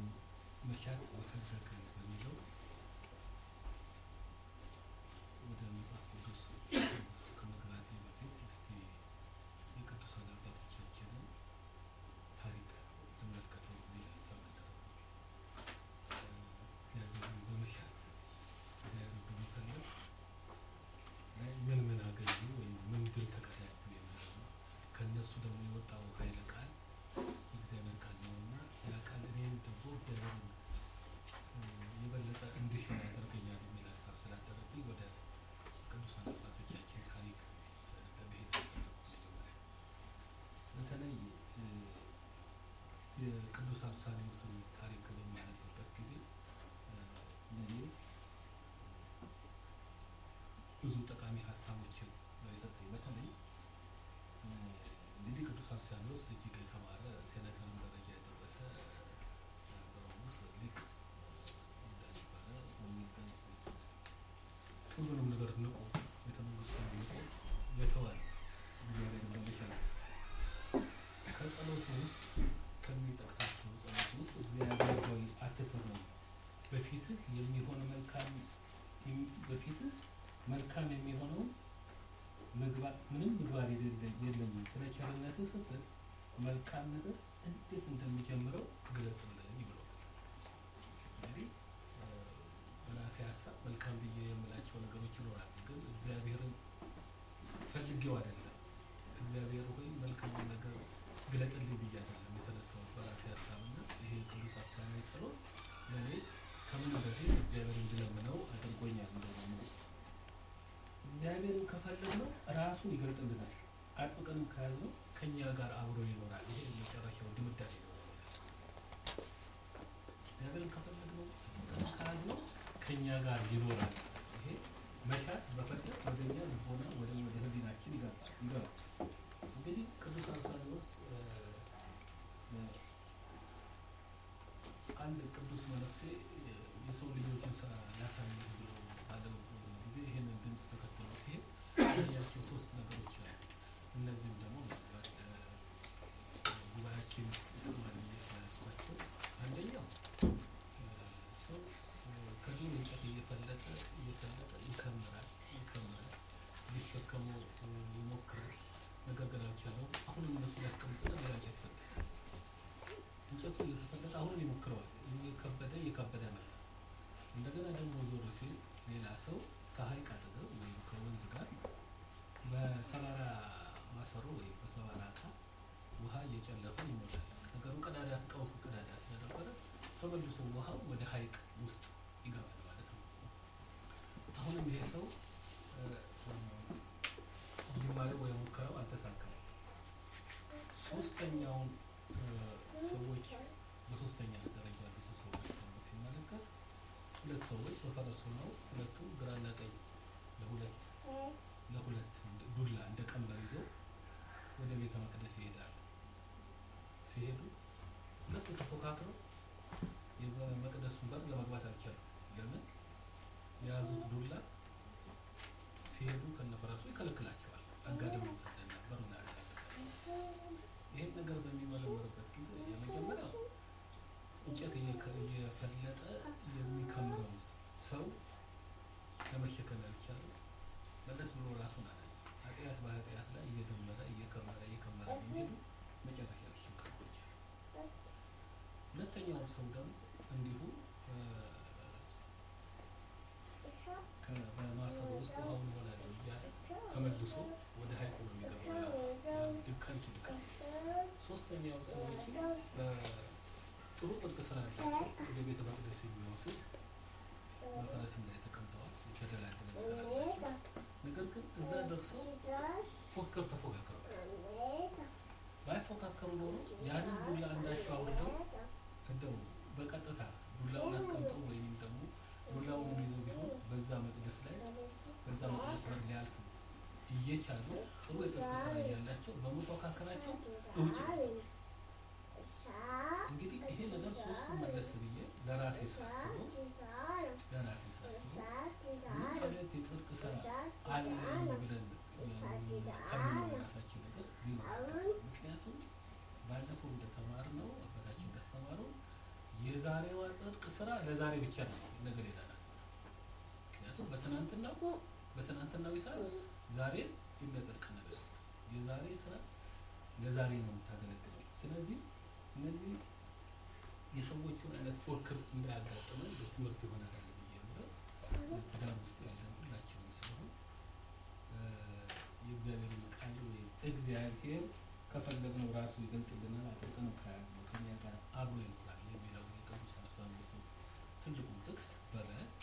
መሻት መፈለግ በሚለው ወደ መጽሐፍ ቅዱስ ውስጥ ከመግባቴ በፊት እስቲ የቅዱሳን አባቶቻችንን ታሪክ ልመልከተው የሚል ሀሳብ አደረኩኝ። እግዚአብሔርን በመሻት እግዚአብሔርን በመፈለግ የቅዱስ አርሳኔዎስን ታሪክ በማነብበት ጊዜ ለእኔ ብዙ ጠቃሚ ሀሳቦችን ነው የሰጠኝ። በተለይ እንግዲህ ቅዱስ አርሳኔዎስ እጅግ የተማረ፣ ሴኔተርም ደረጃ የደረሰ፣ በሮም ውስጥ ሊቅ እንደነበረ የሚገልጽ፣ ሁሉንም ነገር ንቆ፣ ቤተ መንግስቱን ንቆ የተወ፣ እግዚአብሔርን በመሻት ከጸሎቱ ውስጥ ከሚጠቅሳቸው ጸሎት ውስጥ "እግዚአብሔር ሆይ፣ አትተወኝ፣ በፊትህ የሚሆን መልካም በፊትህ መልካም የሚሆነው ምግባር ምንም ምግባር የለኝም፣ ስለ ቸርነትህ ስትል መልካም ነገር እንዴት እንደሚጀምረው ግለጽልኝ" ብሎ። እንግዲህ በራሴ ሀሳብ መልካም ብዬ የምላቸው ነገሮች ይኖራሉ፣ ግን እግዚአብሔርን ፈልጌው አይደለም። እግዚአብሔር ሆይ፣ መልካሙን ነገር ግለጥልኝ ብዬ አይደለም የተነሳሁት በራሴ ሀሳብ። እና ይሄ ቅዱስ አርሳኔዎስ ጸሎት ለእኔ ከምንም በፊት እግዚአብሔር እንድለምነው አድርጎኛል። እንደሆነ እግዚአብሔርን ከፈለግነው ራሱን ይገልጥልናል። አጥብቀንም ከያዝነው ከእኛ ጋር አብሮ ይኖራል። ይሄ የመጨረሻው ድምዳሜ ነው። እግዚአብሔርን ከፈለግነው፣ አጥብቀንም ከያዝነው ከእኛ ጋር ይኖራል። ይሄ መሻት መፈለግ ወደ እኛ ልቦና ወደ ሕሊናችን ይገባል። እንግዲህ ቅዱስ አርሳኔዎስ አንድ ቅዱስ መነኩሴ የሰው ልጆችን ስራ ላሳይህ ብሎ ባለው ጊዜ ይህንን ድምፅ ተከትሎ ሲሄድ ያያቸው ሶስት ነገሮች አሉ። እነዚህም ደግሞ ምናልባት ጉባኤያችን ይጠቅማል ብዬ ስለያዝኳቸው፣ አንደኛው ሰው ከዱር እንጨት እየፈለጠ እየፈለጠ ይከምራል ይከምራል፣ ሊሸከመው ይሞክራል፣ ነገር ግን አልቻለውም። አሁንም እነሱ ሊያስቀምጥና ሌላ እንጨት ይፈልጣል። እንጨቱ እየተፈለጠ አሁንም ይሞክረዋል። እየከበደ እየከበደ መጣ። እንደገና ደግሞ ዞር ሲል ሌላ ሰው ከሀይቅ አጠገብ ወይም ከወንዝ ጋር በሰባራ ማሰሮ ወይም በሰባራ እቃ ውሃ እየጨለፈ ይሞላል። ነገሩ ቀዳዳ ቀውሱ ቀዳዳ ስለነበረ ተመልሶ ውሃው ወደ ሀይቅ ውስጥ ይገባል ማለት ነው። አሁንም ይሄ ሰው ጅማሬው ወይም ሙከራው አልተሳካም። ሶስተኛውን ሰዎች፣ በሶስተኛ ደረጃ ያሉትን ሰዎች ደግሞ ሲመለከት ሁለት ሰዎች በፈረሱ ነው። ሁለቱም ግራና ቀኝ ለሁለት ለሁለት ዱላ እንደ ቀንበር ይዘው ወደ ቤተ መቅደስ ይሄዳሉ። ሲሄዱ ሁለቱ ተፎካክረው የመቅደሱን በር ለመግባት አልቻሉም። ለምን? የያዙት ዱላ ሲሄዱ ከነፈረሱ ይከለክላቸዋል። አጋድመውታልና በሩን አያሳልፋቸውም። ይህን ነገር በሚመረምርበት ጊዜ የመጀመሪያው እንጨት እየፈለጠ የሚከምረው ሰው ለመሸከም ያልቻለው መለስ ብሎ ራሱን አለ። ኃጢአት በኃጢአት ላይ እየደመረ እየከመረ እየከመረ በሚሄዱ መጨረሻ ሊሸከሙ አልቻለም። ሁለተኛውም ሰው ደግሞ እንዲሁ በማሰሮ ውስጥ ውሃውን እሞላለሁ እያለ ተመልሶ ወደ ሀይቁ ነው የሚገባው። ያ ከንቱ ድካም። ሶስተኛው ሰዎች በጥሩ ጽድቅ ስራ ያላቸው ወደ ቤተ መቅደስ የሚወስድ በፈረስም ላይ ተቀምጠዋል። የተደላደለ ነገር አላቸው። ነገር ግን እዛ ደርሰው ፉክክር ተፎካክረዋል። ባይፎካከሩ ኖሮ ያንን ዱላ አንዳቸው አውርደው እንደው በቀጥታ ዱላውን አስቀምጠው ወይም ደግሞ ዱላውን ይዘው ቢሆን በዛ መቅደስ ላይ በዛ መቅደስ በር ሊያልፉ እየቻሉ ጥሩ የጽድቅ ስራ እያላቸው በመፎካከራቸው እውጭ። እንግዲህ ይሄ ነገር ሶስቱን መለስ ብዬ ለራሴ ሳስበው ምንም አይነት የጽድቅ ስራ አለኝ ብለን ከምነው የራሳችን ነገር ሊኖር አይገባም። ምክንያቱም ባለፈው እንደተማርነው፣ አባታችን እንዳስተማረው የዛሬዋ ጽድቅ ስራ ለዛሬ ብቻ ነው፣ ነገ ሌላ ናት። ምክንያቱም በትናንትናው ሰዓት ዛሬ የሚያጸድቅ ነገር የለም። የዛሬ ስራ ለዛሬ ነው የምታገለግለው። ስለዚህ እነዚህ የሰዎቹን አይነት ፉክክር እንዳያጋጥመን ትምህርት ይሆናል ብዬ የምለው ትዳር ውስጥ ያለን ሁላችንም ስለሆን የእግዚአብሔርን ቃል ወይም እግዚአብሔር ከፈለግነው ራሱ ይገልጥልናል፣ አጥብቀን ከያዝነው ከእኛ ጋር አብሮ ይኖራል የሚለው የቅዱስ አርሳኖስን ትልቁን ጥቅስ በመያዝ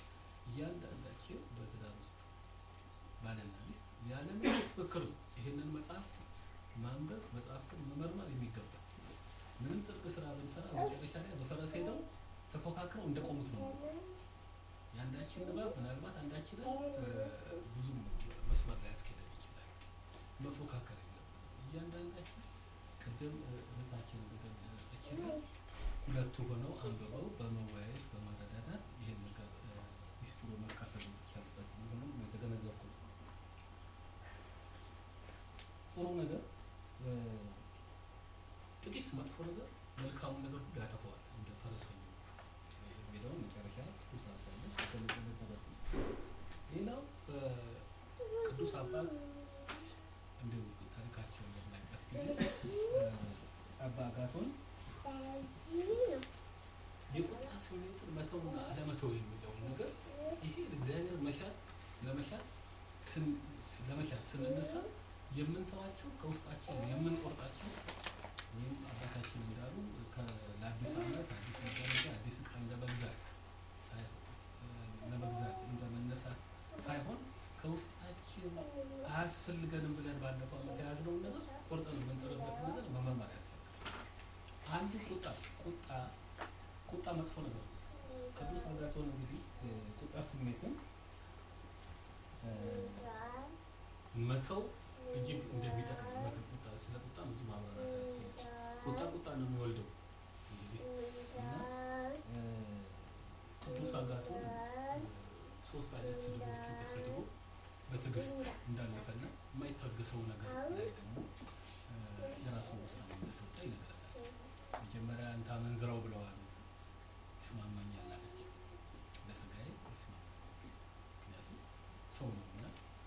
እያንዳንዳችን በትዳር ውስጥ ባልና ሚስት ያለምንም ፉክክር ነው ይህንን መጽሐፍ ማንበብ፣ መጽሐፍትን መመርመር የሚገባል። ምንም ጽድቅ ስራ ብንሰራ መጨረሻ ላይ በፈረስ ሄደው ተፎካክረው እንደቆሙት ነው። የአንዳችን ንባብ ምናልባት አንዳችንን ብዙም መስመር ላይ ያስኬደን ይችላል። መፎካከር የለብንም። እያንዳንዳችን ቅድም እህታችን እንደገለጸችልን ሁለቱ ሆነው አንብበው በመወያየት በመረዳዳት ይሄን ነገር ሚስጥሩ መካፈል የሚቻልበት መሆኑን ነው የተገነዘብኩት። ጥሩ ነገር ጥቂት መጥፎ ነገር መልካሙን ነገር ሁሉ ያጠፋዋል እንደ ፈረሰኞቹ የሚለውን መጨረሻ ቅዱስ አሳለች የገለጸልን ነገር ነው። ሌላው ቅዱስ አባት እንዲሁ ታሪካቸውን በምናይበት ጊዜ አባ አጋቶን የቁጣ ስሜትን መተውና አለመተው የሚለውን ነገር ይሄ እግዚአብሔር መሻት ለመሻት ለመሻት ስንነሳ የምንተዋቸው ከውስጣችን የምንቆርጣቸው ወይም አባታችን እንዳሉ ለአዲስ ዓመት አዲስ መጋረጃ አዲስ ዕቃ እንደመግዛት ለመግዛት እንደመነሳት ሳይሆን ከውስጣችን አያስፈልገንም ብለን ባለፈው ዓመት የያዝነውን ነገር ቆርጠን የምንጥልበትን ነገር መመርመር ያስፈልጋል። አንዱ ቁጣ ቁጣ ቁጣ መጥፎ ነገር ነው። ቅዱስ አጋቶን እንግዲህ ቁጣ ስሜትን መተው እጅግ እንደሚጠቅም ቁጣ ስለ ቁጣ ብዙ ማብራራት አያስፈልግም። ቁጣ ቁጣ ነው የሚወልደው እንግዲህ እና ቅዱስ አጋቶን ሶስት አይነት ስድቦችን ተሰድቦ በትዕግስት እንዳለፈና የማይታገሰው ነገር ላይ ደግሞ የራሱን ውሳኔ እንደሰጠ ይነግረናል። መጀመሪያ አንተ አመንዝራው ብለዋል፣ ይስማማኛል አለች። ለስጋዬ ይስማማኛል፣ ምክንያቱም ሰው ነውና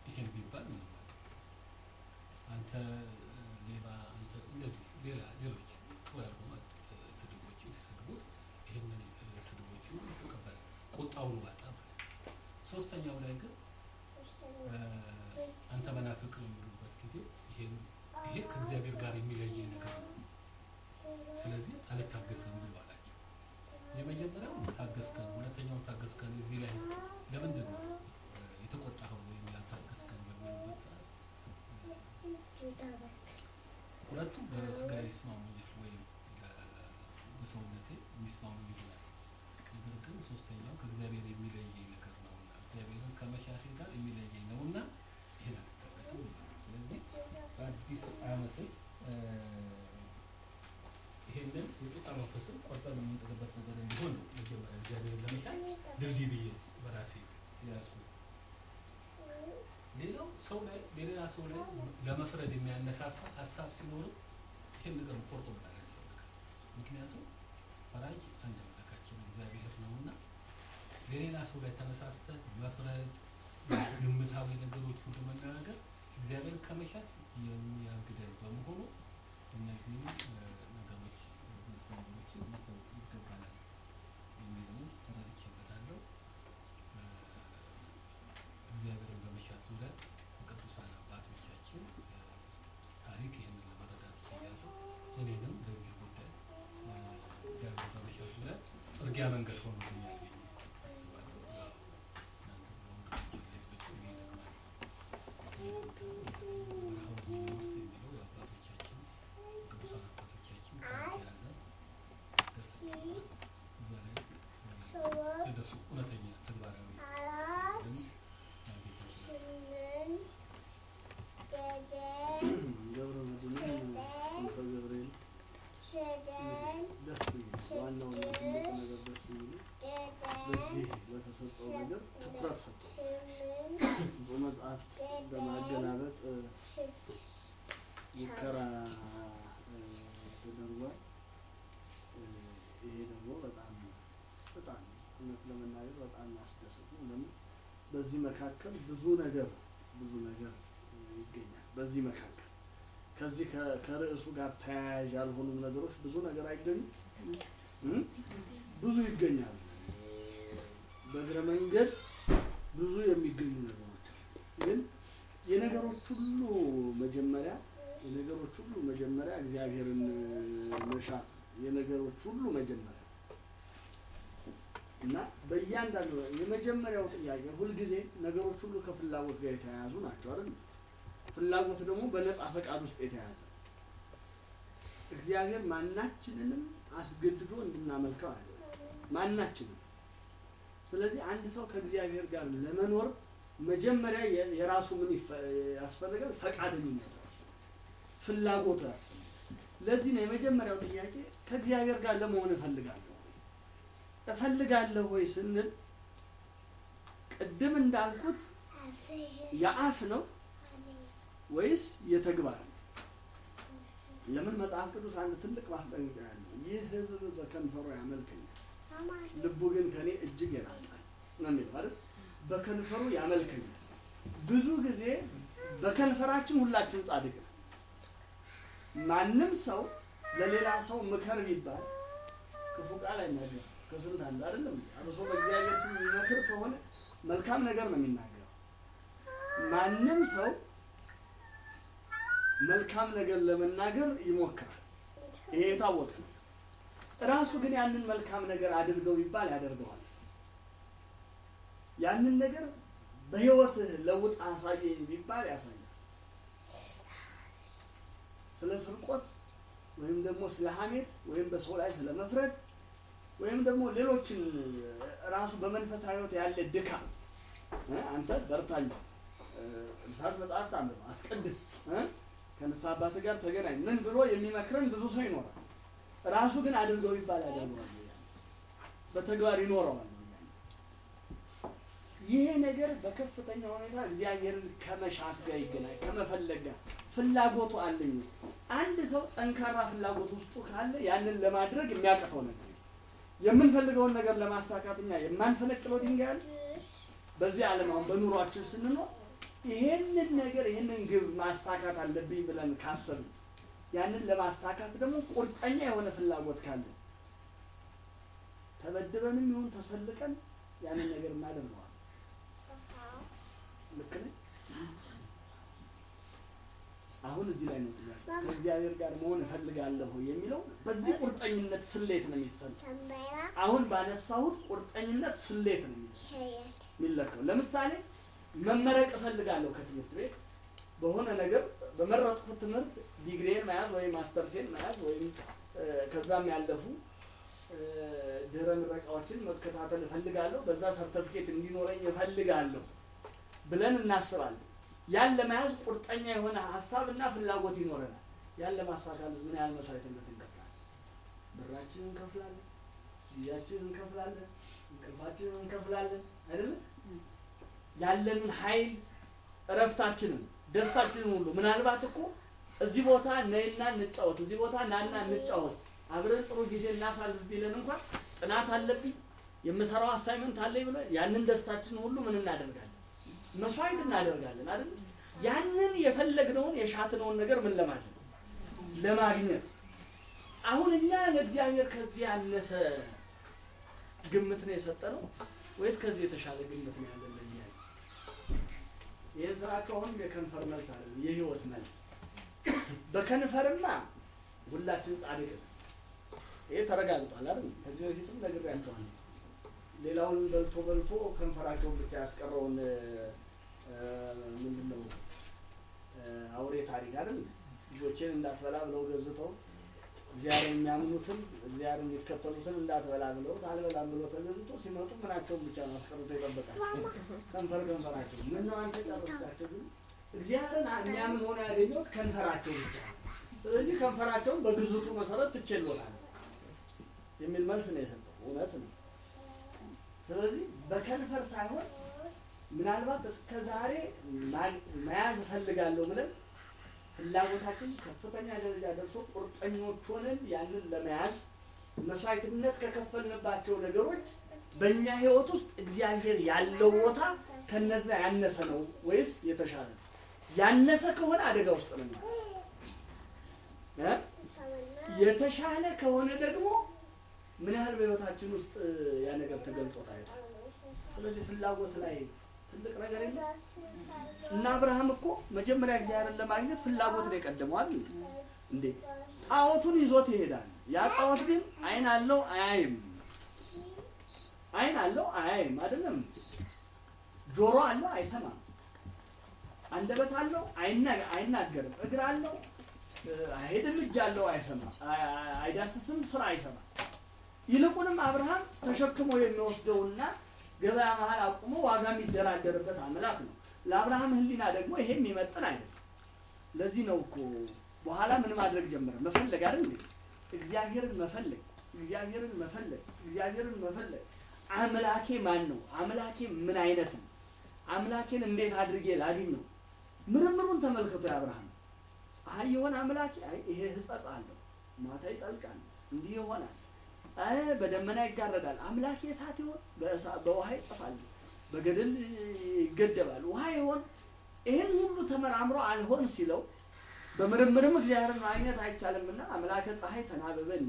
ይሄን ቢባል ምንም ማለት አንተ ሌባ፣ አንተ እንደዚህ ሌላ ሌሎች ጥሩ ያልሆኑ ስድቦችን ሲሰድቡት ይሄንን ስድቦችን ተቀበለ፣ ቁጣውን ዋጣ ማለት ነው። ሶስተኛው ላይ ግን አንተ መናፍቅ የሚሉበት ጊዜ ይሄ ከእግዚአብሔር ጋር የሚለየኝ ነገር ነው፣ ስለዚህ አልታገስም ብሎ አላቸው። የመጀመሪያው ታገስከን፣ ሁለተኛውን ታገስከን፣ እዚህ ላይ ለምንድን ነው የተቆጣኸው ወይም ያልታገስከን በሚሉበት ሰዓት ሁለቱም በስጋ ይስማሙኛል ወይም በሰውነቴ የሚስማሙኝ ይሆናል። ነገር ግን ሶስተኛው ከእግዚአብሔር የሚለየኝ ነገር ነውና እግዚአብሔርን ከመሻቴ ጋር የሚለየኝ ነውና ይሄን አልታገስም። ስለዚህ በአዲስ ዓመት ይሄንን የቁጣ መንፈስን ቆርጠን የምንጥልበት ነገር እንዲሆን ነው። መጀመሪያ እግዚአብሔርን ለመሻት ድልድይ ብዬ በራሴ የያዝኩት። ሌላው ሰው ላይ ሌላ ሰው ላይ ለመፍረድ የሚያነሳሳ ሀሳብ ሲኖርም ይሄን ነገር ቆርጦ መጣል ያስፈልጋል። ምክንያቱም ፈራጅ አንድ አምላካችን እግዚአብሔር ነውና ለሌላ ሰው ላይ ተነሳስተን መፍረድ፣ ግምታዊ ነገሮች ሁሉ መነጋገር እግዚአብሔር ከመሻት የሚያግደን በመሆኑ እነዚህን ነገሮች መጥፎ ነገሮችን መተው ይገባናል የሚለውን ተረድቼበታለሁ። እግዚአብሔርን በመሻት ዙሪያ በቅዱሳን አባቶቻችን ታሪክ ይህንን ለመረዳት ችያለሁ። እኔንም ለዚህ ጉዳይ እግዚአብሔርን በመሻት ዙሪያ ጥርጊያ መንገድ ሆኖልኛል ብዬ አስባለሁ። እናንተ ለወንድሞቼ ለእህቶቼ ይሄ ይጠቅማል። በረሃው ውስጥ የሚለው የአባቶቻችን ቅዱሳን አባቶቻችን ታሪክ የያዘ ደስተኛ መጽሐፍ እዛ ላይ የእነሱ እውነተኛ ተግባራዊ ልምድ ማግኘት እንችላለን። ገብረ መድኅንም ክንፈ ገብርኤል ደስ የሚል ዋናውና ትልቁ ነገር ደስ የሚል በዚህ በተሰጠው ነገር ትኩረት ሰጠው። በመጽሐፍት በማገላበጥ ሙከራ ተደርጓል። ይሄ ደግሞ በጣም በጣም እውነት ለመናገር በጣም ያስደስት ነው። ለምን በዚህ መካከል ብዙ ነገር ብዙ ነገር ይገኛል። በዚህ መካከል ከዚህ ከርዕሱ ጋር ተያያዥ ያልሆኑ ነገሮች ብዙ ነገር አይገኙም፣ ብዙ ይገኛሉ። በእግረ መንገድ ብዙ የሚገኙ ነገሮች ግን የነገሮች ሁሉ መጀመሪያ የነገሮች ሁሉ መጀመሪያ እግዚአብሔርን መሻት የነገሮች ሁሉ መጀመሪያ እና በእያንዳንዱ የመጀመሪያው ጥያቄ ሁልጊዜ ነገሮች ሁሉ ከፍላጎት ጋር የተያያዙ ናቸው አይደል? ፍላጎት ደግሞ በነፃ ፈቃድ ውስጥ የተያያዘ እግዚአብሔር ማናችንንም አስገድዶ እንድናመልከው አይደለም፣ ማናችንም። ስለዚህ አንድ ሰው ከእግዚአብሔር ጋር ለመኖር መጀመሪያ የራሱ ምን ያስፈልጋል? ፈቃደኝነቱ፣ ፍላጎቱ ያስፈልጋል። ለዚህ ነው የመጀመሪያው ጥያቄ ከእግዚአብሔር ጋር ለመሆን እፈልጋለሁ ወይ? እፈልጋለሁ ወይ ስንል ቅድም እንዳልኩት የአፍ ነው ወይስ የተግባር ነው? ለምን መጽሐፍ ቅዱስ አንድ ትልቅ ማስጠንቀቂያ ያለው፣ ይህ ሕዝብ በከንፈሩ ያመልከኛል፣ ልቡ ግን ከኔ እጅግ የራቀ ነው የሚለው አይደል? በከንፈሩ ያመልከኛል። ብዙ ጊዜ በከንፈራችን ሁላችን ጻድቅ ነው። ማንም ሰው ለሌላ ሰው ምከር ቢባል ክፉ ቃል አይናገርም። ከስንት አንዱ አይደለም። አብሶ በእግዚአብሔር ስም የሚመክር ከሆነ መልካም ነገር ነው የሚናገረው። ማንም ሰው መልካም ነገር ለመናገር ይሞክራል። ይሄ የታወቀ ነው። ራሱ ግን ያንን መልካም ነገር አድርገው ቢባል ያደርገዋል። ያንን ነገር በህይወትህ ለውጥ አሳየኝ ቢባል ያሳያል። ስለ ስርቆት ወይም ደግሞ ስለ ሐሜት ወይም በሰው ላይ ስለ መፍረድ ወይም ደግሞ ሌሎችን ራሱ በመንፈሳዊ ህይወት ያለ ድካም፣ አንተ በርታ እንጂ፣ ቅዱሳት መጽሐፍት አንብብ፣ አስቀድስ፣ ከንስሐ አባትህ ጋር ተገናኝ ምን ብሎ የሚመክረን ብዙ ሰው ይኖራል። ራሱ ግን አድርገው ቢባል ያደርገዋል፣ በተግባር ይኖረዋል። ይሄ ነገር በከፍተኛ ሁኔታ እግዚአብሔርን ከመሻት ጋር ይገናኝ፣ ከመፈለግ ጋር። ፍላጎቱ አለኝ። አንድ ሰው ጠንካራ ፍላጎት ውስጡ ካለ ያንን ለማድረግ የሚያቅተው ነገር፣ የምንፈልገውን ነገር ለማሳካት እኛ የማንፈነቅለው ድንጋይ አለ? በዚህ ዓለም አሁን በኑሯችን ስንኖር ይሄንን ነገር፣ ይሄንን ግብ ማሳካት አለብኝ ብለን ካሰብን፣ ያንን ለማሳካት ደግሞ ቁርጠኛ የሆነ ፍላጎት ካለ፣ ተበድበንም ይሁን ተሰልቀን ያንን ነገር እናደርገዋለን። ልክ ነኝ? አሁን እዚህ ላይ ነው ጥያቄ። ከእግዚአብሔር ጋር መሆን እፈልጋለሁ የሚለው በዚህ ቁርጠኝነት ስሌት ነው የሚሰጠው። አሁን ባነሳሁት ቁርጠኝነት ስሌት ነው የሚለካው። ለምሳሌ መመረቅ እፈልጋለሁ ከትምህርት ቤት፣ በሆነ ነገር በመረጥኩት ትምህርት ዲግሪን መያዝ ወይም ማስተርሴን መያዝ ወይም ከዛም ያለፉ ድህረ ምረቃዎችን መከታተል እፈልጋለሁ፣ በዛ ሰርተፊኬት እንዲኖረኝ እፈልጋለሁ ብለን እናስባለን። ያን ለመያዝ ቁርጠኛ የሆነ ሀሳብና ፍላጎት ይኖረናል። ያን ለማሳካት ምን ያህል መስዋዕትነት እንከፍላለን? ብራችንን እንከፍላለን፣ ጊዜያችንን እንከፍላለን፣ እንቅልፋችንን እንከፍላለን፣ አይደለም? ያለንን ኃይል፣ እረፍታችንን፣ ደስታችንን ሁሉ። ምናልባት እኮ እዚህ ቦታ ነይና እንጫወት፣ እዚህ ቦታ ናና እንጫወት፣ አብረን ጥሩ ጊዜ እናሳልፍ ቢለን እንኳን ጥናት አለብኝ፣ የምሰራው assignment አለኝ ብለን ያንን ደስታችንን ሁሉ ምን እናደርጋለን? መስዋዕት እናደርጋለን፣ አይደል? ያንን የፈለግነውን የሻትነውን ነገር ምን ለማድረግ? ለማግኘት። አሁን እኛ ለእግዚአብሔር ከዚህ ያነሰ ግምት ነው የሰጠነው ወይስ ከዚህ የተሻለ ግምት ነው ያለን ለእግዚአብሔር? ይህን ስራቸው አሁንም የከንፈር መልስ አይደለም፣ የህይወት መልስ። በከንፈርማ ሁላችን ጻድቅ ነን። ይሄ ተረጋግጧል አይደል? ከዚህ በፊትም ነግሬያቸዋለሁ። ሌላውን በልቶ በልቶ ከንፈራቸውን ብቻ ያስቀረውን ምንድን ነው አውሬ ታሪክ አይደል? ልጆቼን እንዳትበላ ብለው ገዝተው፣ እግዚአብሔር የሚያምኑትን እግዚአብሔር የሚከተሉትን እንዳትበላ ብለው፣ አልበላም ብሎ ተገዝቶ ሲመጡ ምናቸውን ብቻ ነው አስቀርቶ የጠበቃቸው? ከንፈራቸው። ምነው አንተ ጨረስካቸው? ግን እግዚአብሔርን የሚያምን ሆኖ ያገኘሁት ከንፈራቸው ብቻ፣ ስለዚህ ከንፈራቸውን በግዝቱ መሰረት ትቼልዎታለሁ የሚል መልስ ነው የሰጠው። እውነት ነው። ስለዚህ በከንፈር ሳይሆን ምናልባት እስከ ዛሬ መያዝ እፈልጋለሁ ብለን ፍላጎታችን ከፍተኛ ደረጃ ደርሶ ቁርጠኞች ሆነን ያንን ለመያዝ መስዋዕትነት ከከፈልንባቸው ነገሮች በእኛ ሕይወት ውስጥ እግዚአብሔር ያለው ቦታ ከነዛ ያነሰ ነው ወይስ የተሻለ ነው? ያነሰ ከሆነ አደጋ ውስጥ ነው። የተሻለ ከሆነ ደግሞ ምን ያህል በሕይወታችን ውስጥ ያ ነገር ተገልጦ ታይቷል? ስለዚህ ፍላጎት ላይ ትልቅ ነገር የለም። እና አብርሃም እኮ መጀመሪያ እግዚአብሔርን ለማግኘት ፍላጎት ነው የቀደመው አይደል እንዴ? ጣዖቱን ይዞት ይሄዳል። ያ ጣዖት ግን አይን አለው አያይም፣ አይን አለው አያይም፣ አይደለም? ጆሮ አለው አይሰማም፣ አንደበት አለው አይናገርም፣ እግር አለው አይሄድም፣ እጅ አለው አይሰማም፣ አይዳስስም፣ ስራ አይሰማም። ይልቁንም አብርሃም ተሸክሞ የሚወስደውና ገበያ መሀል አቁሞ ዋጋ የሚደራደርበት አምላክ ነው። ለአብርሃም ሕሊና ደግሞ ይሄ የሚመጥን አይደለም። ለዚህ ነው እኮ በኋላ ምን ማድረግ ጀመረ? መፈለግ አይደል እንዴ? እግዚአብሔርን መፈለግ፣ እግዚአብሔርን መፈለግ፣ እግዚአብሔርን መፈለግ። አምላኬ ማን ነው? አምላኬ ምን አይነት ነው? አምላኬን እንዴት አድርጌ ላግኘው? ምርምሩን ተመልከቱ። የአብርሃም ፀሐይ የሆነ አምላኬ፣ አይ ይሄ ሕጸጽ አለው፣ ማታ ይጠልቃል፣ እንዲህ ይሆናል፣ አይ በደመና ይጋረዳል። አምላኬ እሳት ይሆን? በውሃ ይጠፋል፣ በገደል ይገደባል። ውሃ ይሆን? ይህን ሁሉ ተመራምሮ አልሆን ሲለው በምርምርም እግዚአብሔርን ማግኘት አይቻልምና አምላከ ፀሐይ ተናበበኒ፣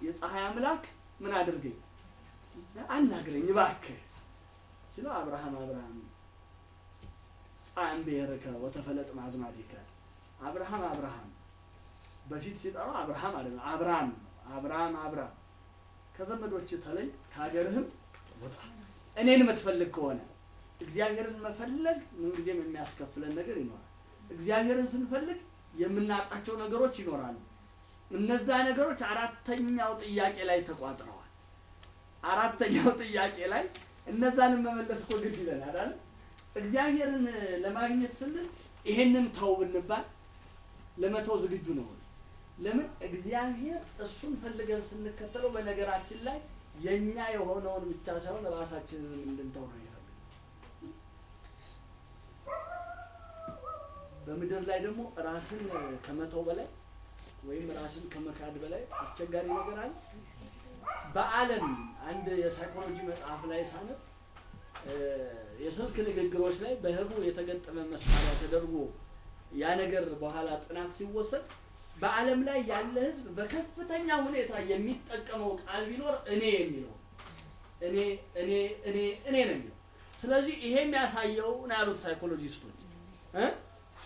የፀሐይ አምላክ ምን አድርገኝ አናግረኝ እባክህ ሲለው አብርሃም አብርሃም ጻም ብሔርከ ወተፈለጥ ማዝማዲከ፣ አብርሃም አብርሃም በፊት ሲጠራው አብርሃም አይደለም አብራም ነው። አብርሃም አብርሃም ከዘመዶች ተለይ ከሀገርህም ውጣ፣ እኔን የምትፈልግ ከሆነ። እግዚአብሔርን መፈለግ ምንጊዜም የሚያስከፍለን ነገር ይኖራል። እግዚአብሔርን ስንፈልግ የምናጣቸው ነገሮች ይኖራሉ። እነዛ ነገሮች አራተኛው ጥያቄ ላይ ተቋጥረዋል። አራተኛው ጥያቄ ላይ እነዛንም መመለስ እኮ ግድ ይለናል አይደል? እግዚአብሔርን ለማግኘት ስንል ይሄንን ተው ብንባል ለመተው ዝግጁ ነው። ለምን? እግዚአብሔር እሱን ፈልገን ስንከተለው በነገራችን ላይ የኛ የሆነውን ብቻ ሳይሆን ራሳችንን እንድንተው ነው የሚፈልገው። በምድር ላይ ደግሞ ራስን ከመተው በላይ ወይም ራስን ከመካድ በላይ አስቸጋሪ ነገር አለ? በዓለም አንድ የሳይኮሎጂ መጽሐፍ ላይ ሳነብ የስልክ ንግግሮች ላይ በህቡ የተገጠመ መሳሪያ ተደርጎ ያ ነገር በኋላ ጥናት ሲወሰድ በዓለም ላይ ያለ ህዝብ በከፍተኛ ሁኔታ የሚጠቀመው ቃል ቢኖር እኔ የሚለው፣ እኔ እኔ እኔ እኔ ነው የሚለው። ስለዚህ ይሄ የሚያሳየው ነው ያሉት ሳይኮሎጂስቶች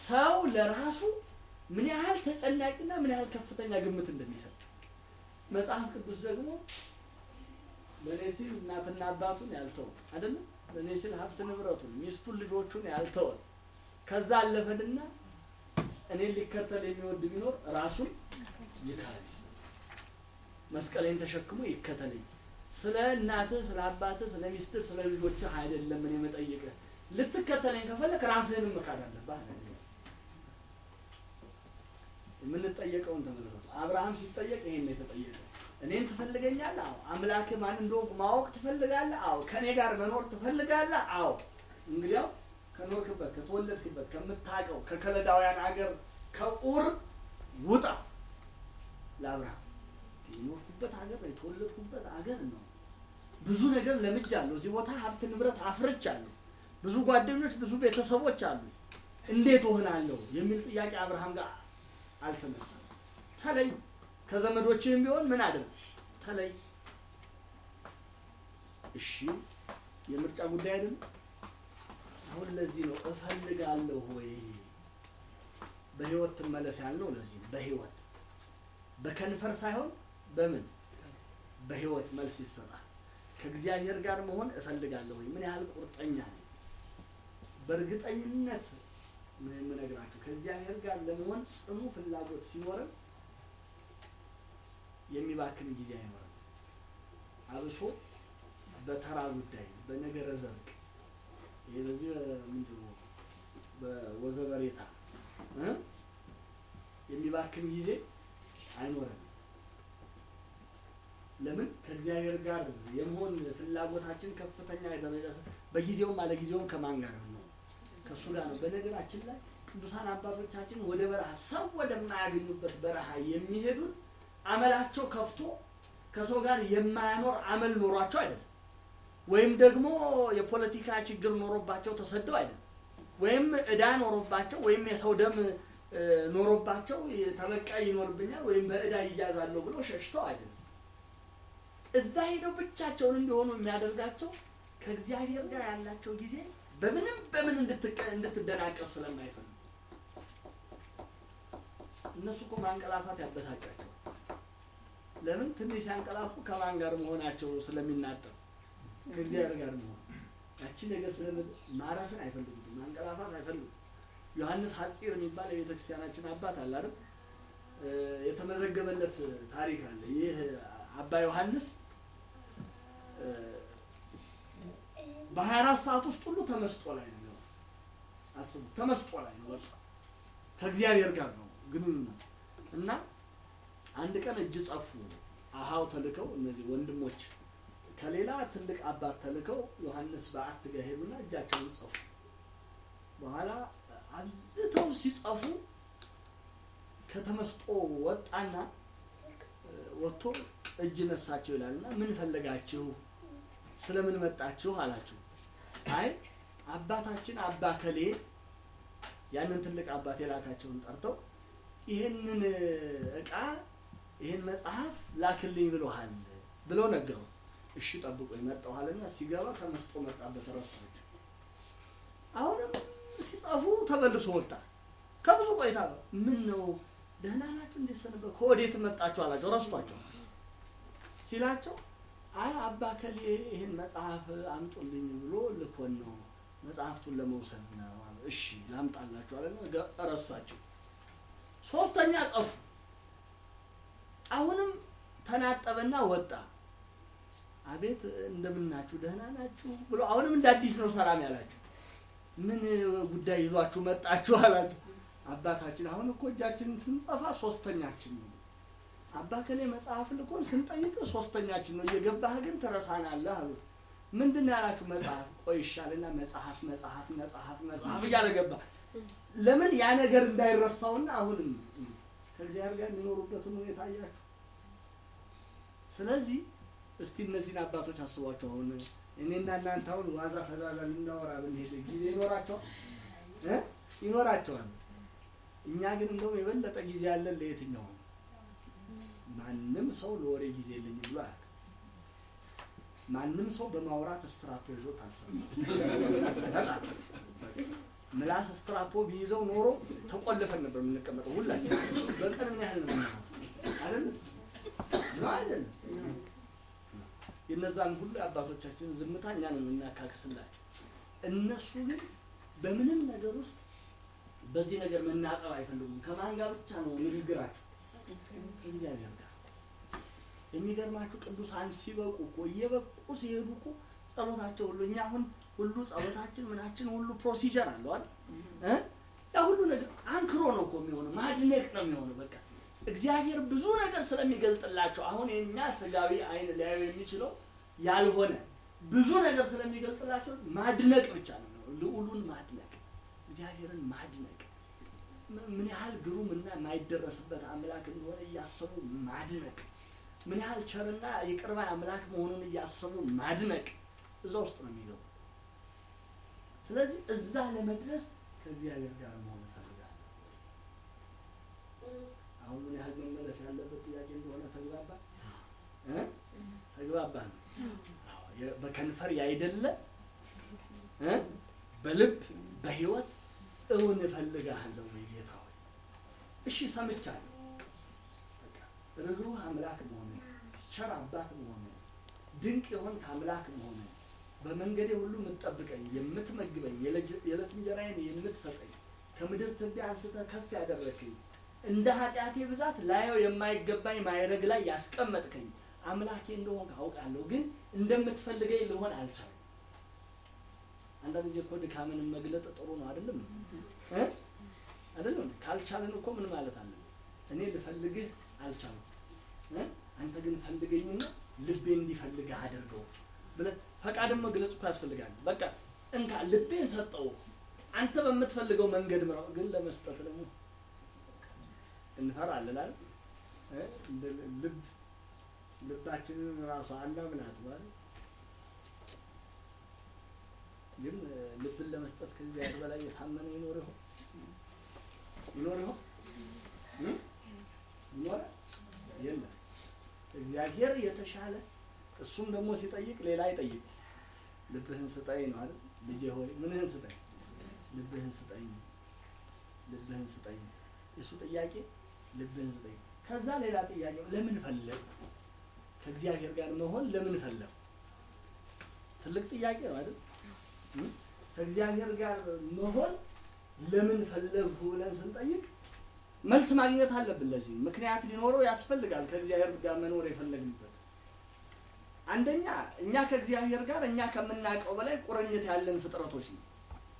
ሰው ለራሱ ምን ያህል ተጨናቂና ምን ያህል ከፍተኛ ግምት እንደሚሰጥ። መጽሐፍ ቅዱስ ደግሞ ለኔ ሲል እናትና አባቱን ያልተወ አይደለም፣ ለኔ ሲል ሀብት ንብረቱን፣ ሚስቱን፣ ልጆቹን ያልተወ፣ ከዛ አለፈንና እኔን ሊከተል የሚወድ ቢኖር ራሱን ይካድ፣ መስቀሌን ተሸክሞ ይከተለኝ። ስለ እናትህ፣ ስለ አባትህ፣ ስለ ሚስትህ፣ ስለ ልጆችህ አይደለም እኔ መጠየቅህ። ልትከተለኝ ከፈለክ ራስህንም መካድ አለብህ አለ። የምንጠየቀውን ተመልከቱ። አብርሃም ሲጠየቅ ይሄን ነው የተጠየቀው። እኔን ትፈልገኛለህ? አዎ። አምላክህ ማን እንደሆንኩ ማወቅ ትፈልጋለህ? አዎ። ከኔ ጋር መኖር ትፈልጋለህ? አዎ። እንግዲያው ከኖርክበት፣ ከተወለድክበት፣ ከምታውቀው ከከለዳውያን አገር ከኡር ውጣ። ለአብርሃም የኖርኩበት ሀገር ነው፣ የተወለድኩበት ሀገር ነው። ብዙ ነገር ለምጃለሁ። እዚህ ቦታ ሀብት ንብረት አፍርቻለሁ። ብዙ ጓደኞች፣ ብዙ ቤተሰቦች አሉ። እንዴት እሆናለሁ የሚል ጥያቄ አብርሃም ጋር አልተነሳም። ተለይ፣ ከዘመዶችህም ቢሆን ምን አድርግ ተለይ። እሺ የምርጫ ጉዳይ አይደለም። አሁን ለዚህ ነው እፈልጋለሁ ወይ በህይወት ትመለስ ያልነው። ለዚህ ነው በህይወት፣ በከንፈር ሳይሆን በምን በህይወት መልስ ይሰጣል። ከእግዚአብሔር ጋር መሆን እፈልጋለሁ ወይ? ምን ያህል ቁርጠኛ ነኝ? በእርግጠኝነት ምን የምነግራችሁ ከእግዚአብሔር ጋር ለመሆን ጽኑ ፍላጎት ሲኖርም የሚባክን ጊዜ አይኖርም። አብሶ በተራ ጉዳይ፣ በነገረ ዘርቅ፣ ይሄ በዚህ ምንድን ነው በወዘበሬታ የሚባክን ጊዜ አይኖርም። ለምን? ከእግዚአብሔር ጋር የመሆን ፍላጎታችን ከፍተኛ ደረጃ በጊዜውም አለጊዜውም ከማን ጋር ነው? ከእሱ ጋር ነው። በነገራችን ላይ ቅዱሳን አባቶቻችን ወደ በረሃ፣ ሰው ወደማያገኙበት በረሃ የሚሄዱት አመላቸው ከፍቶ ከሰው ጋር የማያኖር አመል ኖሯቸው አይደለም። ወይም ደግሞ የፖለቲካ ችግር ኖሮባቸው ተሰደው አይደለም። ወይም ዕዳ ኖሮባቸው ወይም የሰው ደም ኖሮባቸው ተበቃይ ይኖርብኛል ወይም በዕዳ ይያዛለሁ ብሎ ሸሽተው አይደለም። እዛ ሄደው ብቻቸውን እንዲሆኑ የሚያደርጋቸው ከእግዚአብሔር ጋር ያላቸው ጊዜ በምንም በምን እንድትደናቀፍ ስለማይፈልጉ። እነሱ እኮ ማንቀላፋት ያበሳጫቸው። ለምን? ትንሽ ሲያንቀላፉ ከማን ጋር መሆናቸው ስለሚናጠብ፣ ከእግዚአብሔር ጋር መሆን ያቺ ነገር ማረፍን አይፈልጉም፣ ማንቀላፋት አይፈልጉም። ዮሐንስ ሐጺር የሚባል የቤተክርስቲያናችን አባት አለ አይደል? የተመዘገበለት ታሪክ አለ። ይህ አባ ዮሐንስ በ24 ሰዓት ውስጥ ሁሉ ተመስጦ ላይ ነው። አስቡ፣ ተመስጦ ላይ ነው። በቃ ከእግዚአብሔር ጋር ነው ግንኙነት። እና አንድ ቀን እጅ ጸፉ አሃው ተልከው፣ እነዚህ ወንድሞች ከሌላ ትልቅ አባት ተልከው ዮሐንስ በዓት ጋር ሄዱና እጃቸውን ጸፉ። በኋላ አብዝተው ሲጸፉ ከተመስጦ ወጣና ወጥቶ እጅ ነሳቸው ይላልና ምን ፈለጋችሁ? ስለምን መጣችሁ አላቸው። አይ አባታችን አባ ከሌ ያንን ትልቅ አባት የላካቸውን ጠርተው ይሄንን እቃ ይሄን መጽሐፍ ላክልኝ ብሎሃል ብለው ነገሩ። እሺ ጠብቆ መጣኋልና ሲገባ ተመስጦ መጣበት፣ ረሳቸው። አሁንም ሲጻፉ ተመልሶ ወጣ። ከብዙ ቆይታ ምን ነው ደህና ናችሁ? እንዴት ሰነበ? ከወዴት መጣችሁ አላቸው። ረስቷቸው ሲላቸው አይ አባ ከሌ ይሄን መጽሐፍ አምጡልኝ ብሎ ልኮን ነው፣ መጽሐፍቱን ለመውሰድ ነው። እሺ ላምጣላችሁ አለና ረሳቸው። ሶስተኛ ጻፉ። አሁንም ተናጠበና ወጣ። አቤት እንደምናችሁ ደህና ናችሁ ብሎ አሁንም እንደ አዲስ ነው ሰላም ያላችሁ። ምን ጉዳይ ይዟችሁ መጣችሁ አላችሁ። አባታችን አሁን እኮ እጃችንን ስንጸፋ ሶስተኛችን ነው። አባ ከሌ መጽሐፍ ልኮን ስንጠይቅ ሶስተኛችን ነው፣ እየገባህ ግን ትረሳናለህ አሉት። ምንድነው ያላችሁ? መጽሐፍ። ቆይ ይሻልና መጽሐፍ መጽሐፍ መጽሐፍ መጽሐፍ እያለ ገባ። ለምን ያ ነገር እንዳይረሳውና አሁንም ከእግዚአብሔር ጋር የሚኖሩበትን ሁኔታ አያችሁ። ስለዚህ እስቲ እነዚህን አባቶች አስቧቸው። አሁን እኔና እናንተ አሁን ዋዛ ፈዛዛ ልናወራ ብንሄድ ጊዜ ይኖራቸዋል እ ይኖራቸዋል። እኛ ግን እንደውም የበለጠ ጊዜ ያለን ለየትኛው? ማንም ሰው ለወሬ ጊዜ የለኝም ብሎ አያውቅም። ማንም ሰው በማውራት ስትራፖ ይዞት አልሰማም። በጣም ምላስ ስትራፖ ቢይዘው ኖሮ ተቆልፈን ነበር የምንቀመጠው ሁላችን። በቀን ምን ያህል ነው የምናወራው? አይደል ነው አይደል? የነዛን ሁሉ አባቶቻችን ዝምታ እኛ ነው የምናካክስላቸው። እነሱ ግን በምንም ነገር ውስጥ በዚህ ነገር መናጠብ አይፈልጉም። ከማን ጋር ብቻ ነው ንግግራቸው? ከእግዚአብሔር ጋር። የሚገርማችሁ ቅዱሳን ሲበቁ እኮ እየበቁ ሲሄዱ እኮ ጸሎታቸው ሁሉ እኛ አሁን ሁሉ ጸሎታችን ምናችን ሁሉ procedure አለው አይደል? ያ ሁሉ ነገር አንክሮ ነው እኮ የሚሆነው፣ ማድነቅ ነው የሚሆነው። በቃ እግዚአብሔር ብዙ ነገር ስለሚገልጥላቸው አሁን የኛ ስጋዊ አይን ሊያዩ የሚችለው ያልሆነ ብዙ ነገር ስለሚገልጥላቸው ማድነቅ ብቻ ነው የሚሆነው። ልዑሉን ማድነቅ፣ እግዚአብሔርን ማድነቅ፣ ምን ያህል ግሩምና የማይደረስበት አምላክ እንደሆነ እያሰቡ ማድነቅ፣ ምን ያህል ቸርና ይቅር ባይ አምላክ መሆኑን እያሰቡ ማድነቅ፣ እዛ ውስጥ ነው የሚገቡ። ስለዚህ እዛ ለመድረስ ከእግዚአብሔር ጋር መሆን እፈልጋለሁ። አሁን ምን ያህል መመለስ ያለበት ጥያቄ እንደሆነ ተግባባ እ ተግባባ ነው። አዎ በከንፈር ያይደለ በልብ በህይወት እውን እፈልግሃለሁ ወይ ጌታ ሆይ? እሺ ሰምቻለሁ። በቃ ርህሩህ አምላክ መሆንህ፣ ቸር አባት መሆንህ፣ ድንቅ የሆንክ አምላክ መሆንህ፣ በመንገዴ ሁሉ የምትጠብቀኝ፣ የምትመግበኝ፣ የዕለት እንጀራዬን የምትሰጠኝ፣ ከምድር ትቢያ አንስተህ ከፍ ያደረግከኝ፣ እንደ ኃጢአቴ ብዛት ላየው የማይገባኝ ማዕረግ ላይ ያስቀመጥከኝ አምላኬ እንደሆንክ አውቃለሁ። ግን እንደምትፈልገኝ ልሆን አልቻልኩም። አንዳንድ ጊዜ እኮ ድካምን መግለጥ ጥሩ ነው አይደለም? አይደለም? ካልቻልን እኮ ምን ማለት አለ? እኔ ልፈልግህ አልቻልኩም፣ አንተ ግን ፈልገኝና ልቤ እንዲፈልግህ አድርገው ብለህ ፈቃድን መግለጽ እኮ ያስፈልጋል። በቃ እንካ ልቤን ሰጠው፣ አንተ በምትፈልገው መንገድ ምራው። ግን ለመስጠት ደግሞ እንፈራለን አይደል? ልብ ልባችንን ራሱ አናምናት ማለት ግን ልብን ለመስጠት ከእግዚአብሔር በላይ የታመነ ይኖር ይሆን? ይኖር ይሆን? ይኖር የለም። እግዚአብሔር የተሻለ እሱም ደግሞ ሲጠይቅ ሌላ አይጠይቅም። ልብህን ስጠኝ ነው አይደል? ልጄ ሆይ ምንህን ስጠኝ? ልብህን ስጠኝ፣ ልብህን ስጠኝ። የሱ ጥያቄ ልብህን ስጠኝ። ከዛ ሌላ ጥያቄ ለምን ፈለግኩ? ከእግዚአብሔር ጋር መሆን ለምን ፈለግኩ? ትልቅ ጥያቄ ነው አይደል? ከእግዚአብሔር ጋር መሆን ለምን ፈለግኩ ብለን ስንጠይቅ መልስ ማግኘት አለብን። ለዚህ ምክንያት ሊኖረው ያስፈልጋል። ከእግዚአብሔር ጋር መኖር የፈለግንበት አንደኛ እኛ ከእግዚአብሔር ጋር እኛ ከምናውቀው በላይ ቁርኝት ያለን ፍጥረቶች ነው።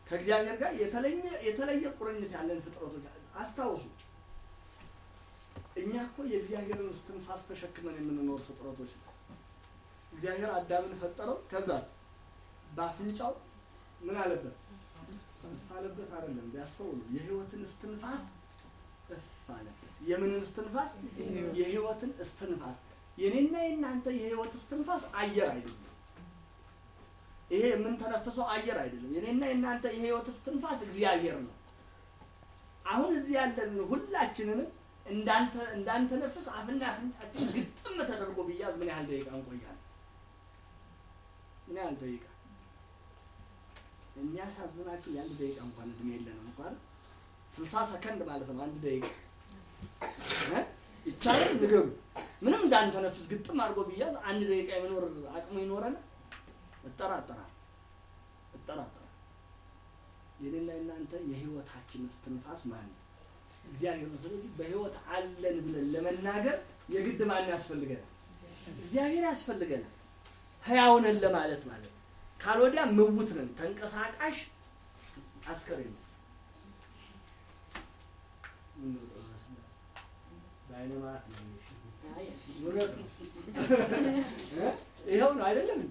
ከእግዚአብሔር ጋር የተለየ ቁርኝት ያለን ፍጥረቶች። አስታውሱ፣ እኛ እኮ የእግዚአብሔርን እስትንፋስ ተሸክመን የምንኖር ፍጥረቶች ነው። እግዚአብሔር አዳምን ፈጠረው። ከዛ በአፍንጫው ምን አለበት? እፍ አለበት አይደለም? ቢያስተውሉ የህይወትን እስትንፋስ እፍ አለበት። የምንን እስትንፋስ? የህይወትን እስትንፋስ። የኔና የናንተ የህይወት እስትንፋስ አየር አይደለም። ይሄ የምንተነፍሰው አየር አይደለም። የኔና የናንተ የህይወት እስትንፋስ እግዚአብሔር ነው። አሁን እዚህ ያለን ሁላችንንም እንዳንተነፍስ አፍና አፍንጫችን ግጥም ተደርጎ ቢያዝ ምን ያህል ደቂቃ እንቆያለን? ምን ያህል ደቂቃ? የሚያሳዝናችሁ የአንድ ደቂቃ እንኳን እድሜ የለንም እንኳን 60 ሰከንድ ማለት ነው። አንድ ደቂቃ ይቻላል? ንገሩ። ምንም እንዳንተነፍስ ግጥም አድርጎ ቢያዝ አንድ ደቂቃ የመኖር አቅሙ ይኖረናል? እጠራጠራለሁ። የኔና የናንተ የህይወታችን እስትንፋስ ማን ነው? እግዚአብሔር ነው። ስለዚህ በህይወት አለን ብለን ለመናገር የግድ ማን ያስፈልገናል? እግዚአብሔር ያስፈልገናል። ህያው ነን ለማለት ማለት ነው። ካልወዲያ ምውት ነን፣ ተንቀሳቃሽ አስከሬን ነው። በአይነ ማት ነው ነው ይኸው ነው አይደለም?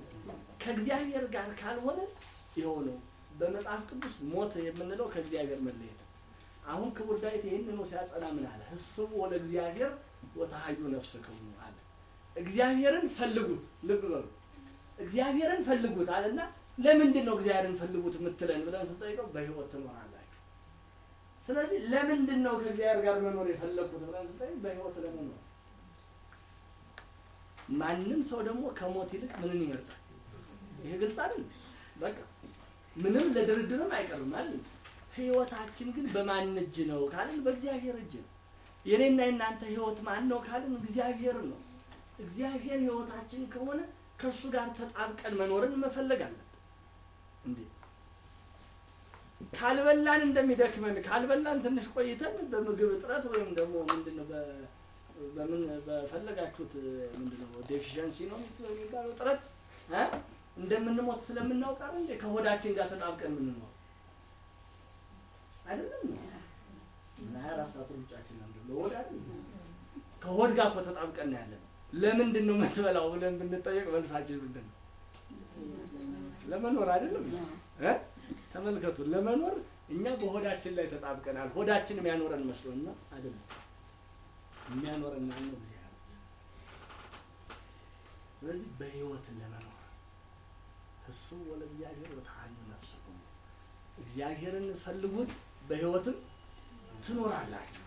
ከእግዚአብሔር ጋር ካልሆነ ይኸው ነው። በመጽሐፍ ቅዱስ ሞት የምንለው ከእግዚአብሔር መለየት ነው። አሁን ክቡር ዳዊት ይሄንን ነው ሲያጸና ምን አለ? ህስቡ ለእግዚአብሔር ወተሐዩ ነፍስክሙ አለ። እግዚአብሔርን ፈልጉት። ልብ በሉ፣ እግዚአብሔርን ፈልጉት አለና ለምንድን ነው እግዚአብሔርን ፈልጉት የምትለን ብለን ስንጠይቀው በህይወት ትኖራላችሁ። ስለዚህ ለምንድን ነው ከእግዚአብሔር ጋር መኖር የፈለኩት ብለን ስንጠይቅ በህይወት ለመኖር። ማንም ሰው ደግሞ ከሞት ይልቅ ምንን ይመርጣል? ይሄ ግልጽ አይደል? በቃ ምንም ለድርድርም አይቀርም አይደል? ህይወታችን ግን በማን እጅ ነው ካልን በእግዚአብሔር እጅ ነው። የኔና የናንተ ህይወት ማን ነው ካልን እግዚአብሔር ነው። እግዚአብሔር ህይወታችን ከሆነ ከእሱ ጋር ተጣብቀን መኖርን መፈለግ አለብን። እንዴ ካልበላን እንደሚደክመን ካልበላን ትንሽ ቆይተን በምግብ እጥረት ወይም ደግሞ ምንድነው በምን በፈለጋችሁት ምንድነው deficiency ነው የሚባለው እጥረት እንደምንሞት ስለምናውቅ አይደል እንዴ ከሆዳችን ጋር ተጣብቀን የምንኖር አይደለም? እና 24 ሰዓት ሩጫችን ነው ለሆድ አይደል? ከሆድ ጋር እኮ ተጣብቀን ነው ያለነው። ለምንድን ነው የምትበላው ብለን ብንጠየቅ መልሳችን ምንድን ነው? ለመኖር አይደለም? ተመልከቱ፣ ለመኖር እኛ በሆዳችን ላይ ተጣብቀናል። ሆዳችን የሚያኖረን መስሎና አይደለም። የሚያኖረን ማን ነው? እግዚአብሔር። ስለዚህ በህይወት ለመኖር ህስቡ ለእግዚአብሔር ወተሐዩ ነፍስክሙ፣ እግዚአብሔርን ፈልጉት በህይወትም ትኖራላችሁ።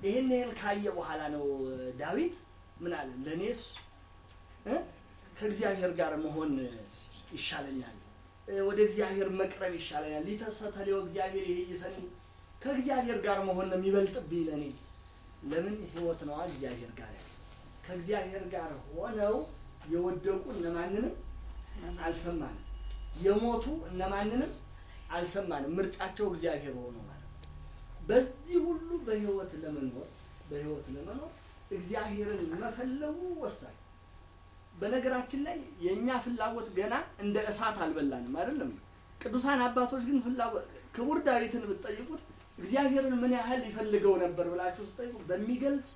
ይሄን ካየ በኋላ ነው ዳዊት ምን አለ? ለኔስ ከእግዚአብሔር ጋር መሆን ይሻለኛል፣ ወደ እግዚአብሔር መቅረብ ይሻለኛል። ሊተሰተለው እግዚአብሔር ይሄይሰኒ፣ ከእግዚአብሔር ጋር መሆን ነው የሚበልጥብኝ ለኔ። ለምን? ህይወት ነው እግዚአብሔር ጋር ያለ። ከእግዚአብሔር ጋር ሆነው የወደቁ እነማንንም አልሰማንም፣ የሞቱ እነማንንም አልሰማንም። ምርጫቸው እግዚአብሔር ሆኖ ማለት ነው። በዚህ ሁሉ በህይወት ለመኖር እግዚአብሔርን መፈለጉ ወሳኝ። በነገራችን ላይ የኛ ፍላጎት ገና እንደ እሳት አልበላንም አይደለም። ቅዱሳን አባቶች ግን ፍላጎት ክቡር ዳዊትን ብትጠይቁት እግዚአብሔርን ምን ያህል ይፈልገው ነበር ብላችሁ ስትጠይቁ በሚገልጽ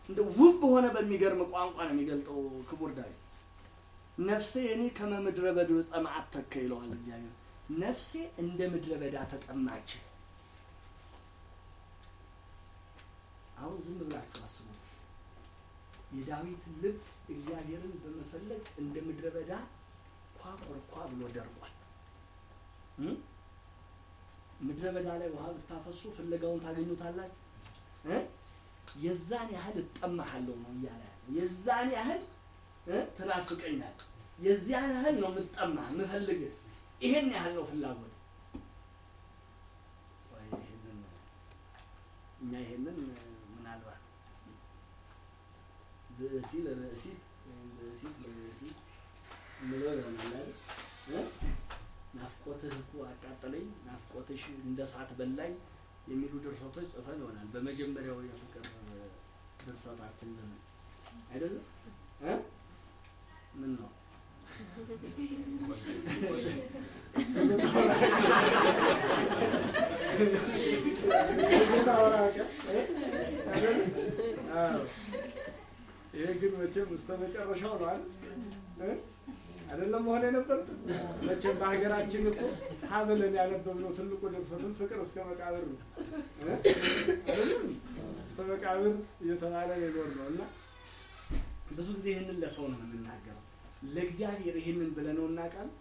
እንደ ውብ በሆነ በሚገርም ቋንቋ ነው የሚገልጠው ክቡር ዳዊት። ነፍሴ እኔ ከመምድረ በዳ ጸምአት ተከ ይለዋል እግዚአብሔር። ነፍሴ እንደ ምድረ በዳ ተጠማች። አሁን ዝም ብላችሁ አስቡ። የዳዊት ልብ እግዚአብሔርን በመፈለግ እንደ ምድረ በዳ ኳቆርኳ ብሎ ደርቋል። ምድረ በዳ ላይ ውሃ ብታፈሱ ፍለጋውን ታገኙታላችሁ። የዛን ያህል እጠማሃለሁ ነው እያለ ያለው። የዛን ያህል ትናፍቀኛለህ፣ የዚያን ያህል ነው የምጠማህ የምፈልግህ፣ ይሄን ያህል ነው ፍላጎት። ወይ ይሄንን እኛ ይሄንን ምናልባት ብእሲ ለብእሲት ወይም ብእሲት ለብእሲት እንለው ይሆናል አይደል? ናፍቆትህ እኮ አቃጠለኝ፣ ናፍቆትሽ እንደ እሳት በላኝ የሚሉ ድርሰቶች ጽፈን ይሆናል። በመጀመሪያው የፍቅር ድርሰታችን ዘመን አይደለም እ ምን ነው ይሄ ግን መቼም እስከ መጨረሻው ነው አይደል? አይደለም መሆን የነበረበት። መቼም በሀገራችን እኮ ሀብለን ያነበብነው ትልቁ ድርሰትም ፍቅር እስከ መቃብር ነው አይደለም? እስከ መቃብር እየተባለ የኖር ነው። እና ብዙ ጊዜ ይህንን ለሰው ነው የምንናገረው። ለእግዚአብሔር ይህንን ብለነው እናውቃለን?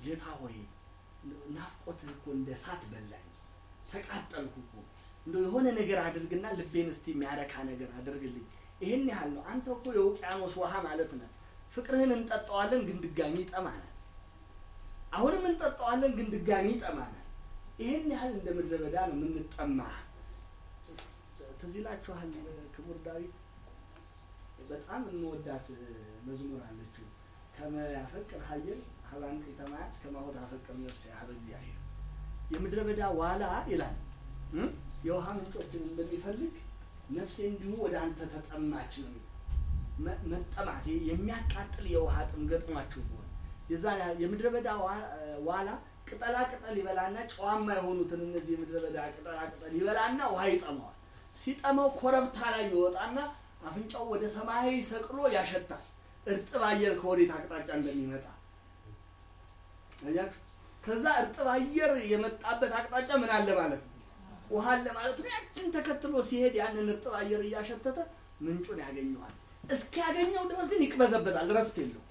ጌታ ሆይ ናፍቆትህ እኮ እንደ እሳት በላኝ፣ ተቃጠልኩ እኮ፣ እንደው የሆነ ነገር አድርግና ልቤን እስቲ የሚያረካ ነገር አድርግልኝ። ይሄን ያህል ነው። አንተ እኮ የውቅያኖስ ውሃ ማለት ነህ። ፍቅርህን እንጠጣዋለን ግን ድጋሚ ይጠማናል። አሁንም እንጠጣዋለን ግን ድጋሚ ይጠማናል። ይሄን ያህል እንደ ምድረ በዳ ነው የምንጠማ። ትዝ ይላችኋል ክቡር ዳዊት በጣም እንወዳት መዝሙር አለችው። ከመ ያፈቅር ኃየል ሀባንቅ ተማያት ከማሆት አፈቅር ነፍሴ ሀበ እግዚአብሔር። የምድረ በዳ ዋላ ይላል የውሃ ምንጮችን እንደሚፈልግ ነፍሴ እንዲሁ ወደ አንተ ተጠማች ነው። መጠማት የሚያቃጥል የውሃ ጥም ገጥሟችሁ ቢሆን የዛ የምድረ በዳ ዋላ ቅጠላ ቅጠል ይበላና ጨዋማ የሆኑትን እነዚህ የምድረ በዳ ቅጠላ ቅጠል ይበላና ውሃ ይጠማዋል። ሲጠማው ኮረብታ ላይ ይወጣና አፍንጫው ወደ ሰማይ ሰቅሎ ያሸታል። እርጥብ አየር ከወዴት አቅጣጫ እንደሚመጣ አያችሁ። ከዛ እርጥብ አየር የመጣበት አቅጣጫ ምን አለ ማለት ነው? ውሃ አለ ማለት ነው። ያችን ተከትሎ ሲሄድ ያንን እርጥብ አየር እያሸተተ ምንጩን ያገኘዋል። እስኪያገኘው ድረስ ግን ይቅበዘበዛል፣ እረፍት የለውም።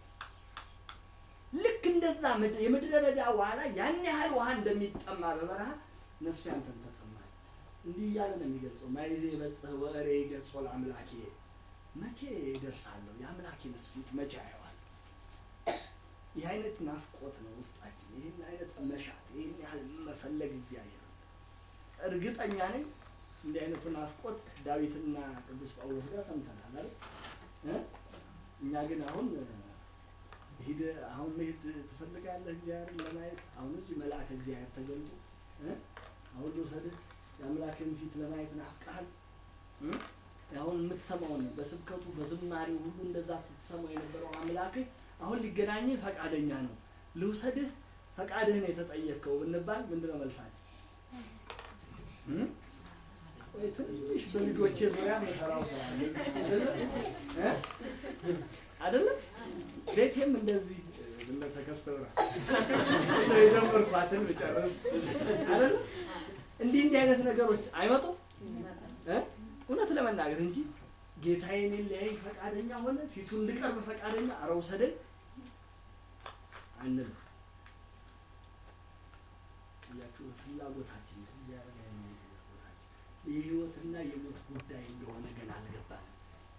ልክ እንደዛ የምድረ በዳ ዋላ ያን ያህል ውሃ እንደሚጠማ በበረሃ ነፍሴ አንተን ተጠማች እንዲህ እያለ ነው የሚገልጸው። ማይዜ በጽህ ወሬ ገጾ ለአምላኬ፣ መቼ እደርሳለሁ የአምላኬንስ ፊት መቼ አየዋለሁ? ይህ አይነት ናፍቆት ነው ውስጣችን፣ ይህን አይነት መሻት፣ ይህን ያህል መፈለግ እግዚአብሔር። እርግጠኛ ነኝ እንዲህ አይነቱ ናፍቆት ዳዊትና ቅዱስ ጳውሎስ ጋር ሰምተናል አይደል? እኛ ግን አሁን ሂድ አሁን መሄድ ትፈልጋለህ እግዚአብሔርን ለማየት? አሁን እዚህ መልአከ እግዚአብሔር ተገልጦ አሁን ልውሰድህ የአምላክን ፊት ለማየት ናፍቀሃል? አሁን የምትሰማውን በስብከቱ በዝማሬው ሁሉ እንደዛ ስትሰማው የነበረው አምላክህ አሁን ሊገናኝህ ፈቃደኛ ነው። ልውሰድህ ፈቃድህን የተጠየቅከው ብንባል ምንድነው መልሳችን? ወይ ትንሽ በልጆቼ ዙሪያ መሰራው ስራ አይደለም? ቤቴም እንደዚህ ብለተከስተውራ የጀመርኳትን ብጨርስ አይደለም? እንዲህ እንዲህ አይነት ነገሮች አይመጡም እውነት ለመናገር እንጂ ጌታዬ እኔን ሊያይ ፈቃደኛ ሆነ፣ ፊቱን እንድቀርብ ፈቃደኛ፣ ኧረ ውሰደኝ አንልም። እያችሁ ፍላጎታችን እግዚአብሔር ጋር ያለው ፍላጎታችን የህይወትና የሞት ጉዳይ እንደሆነ ገና አልገባንም።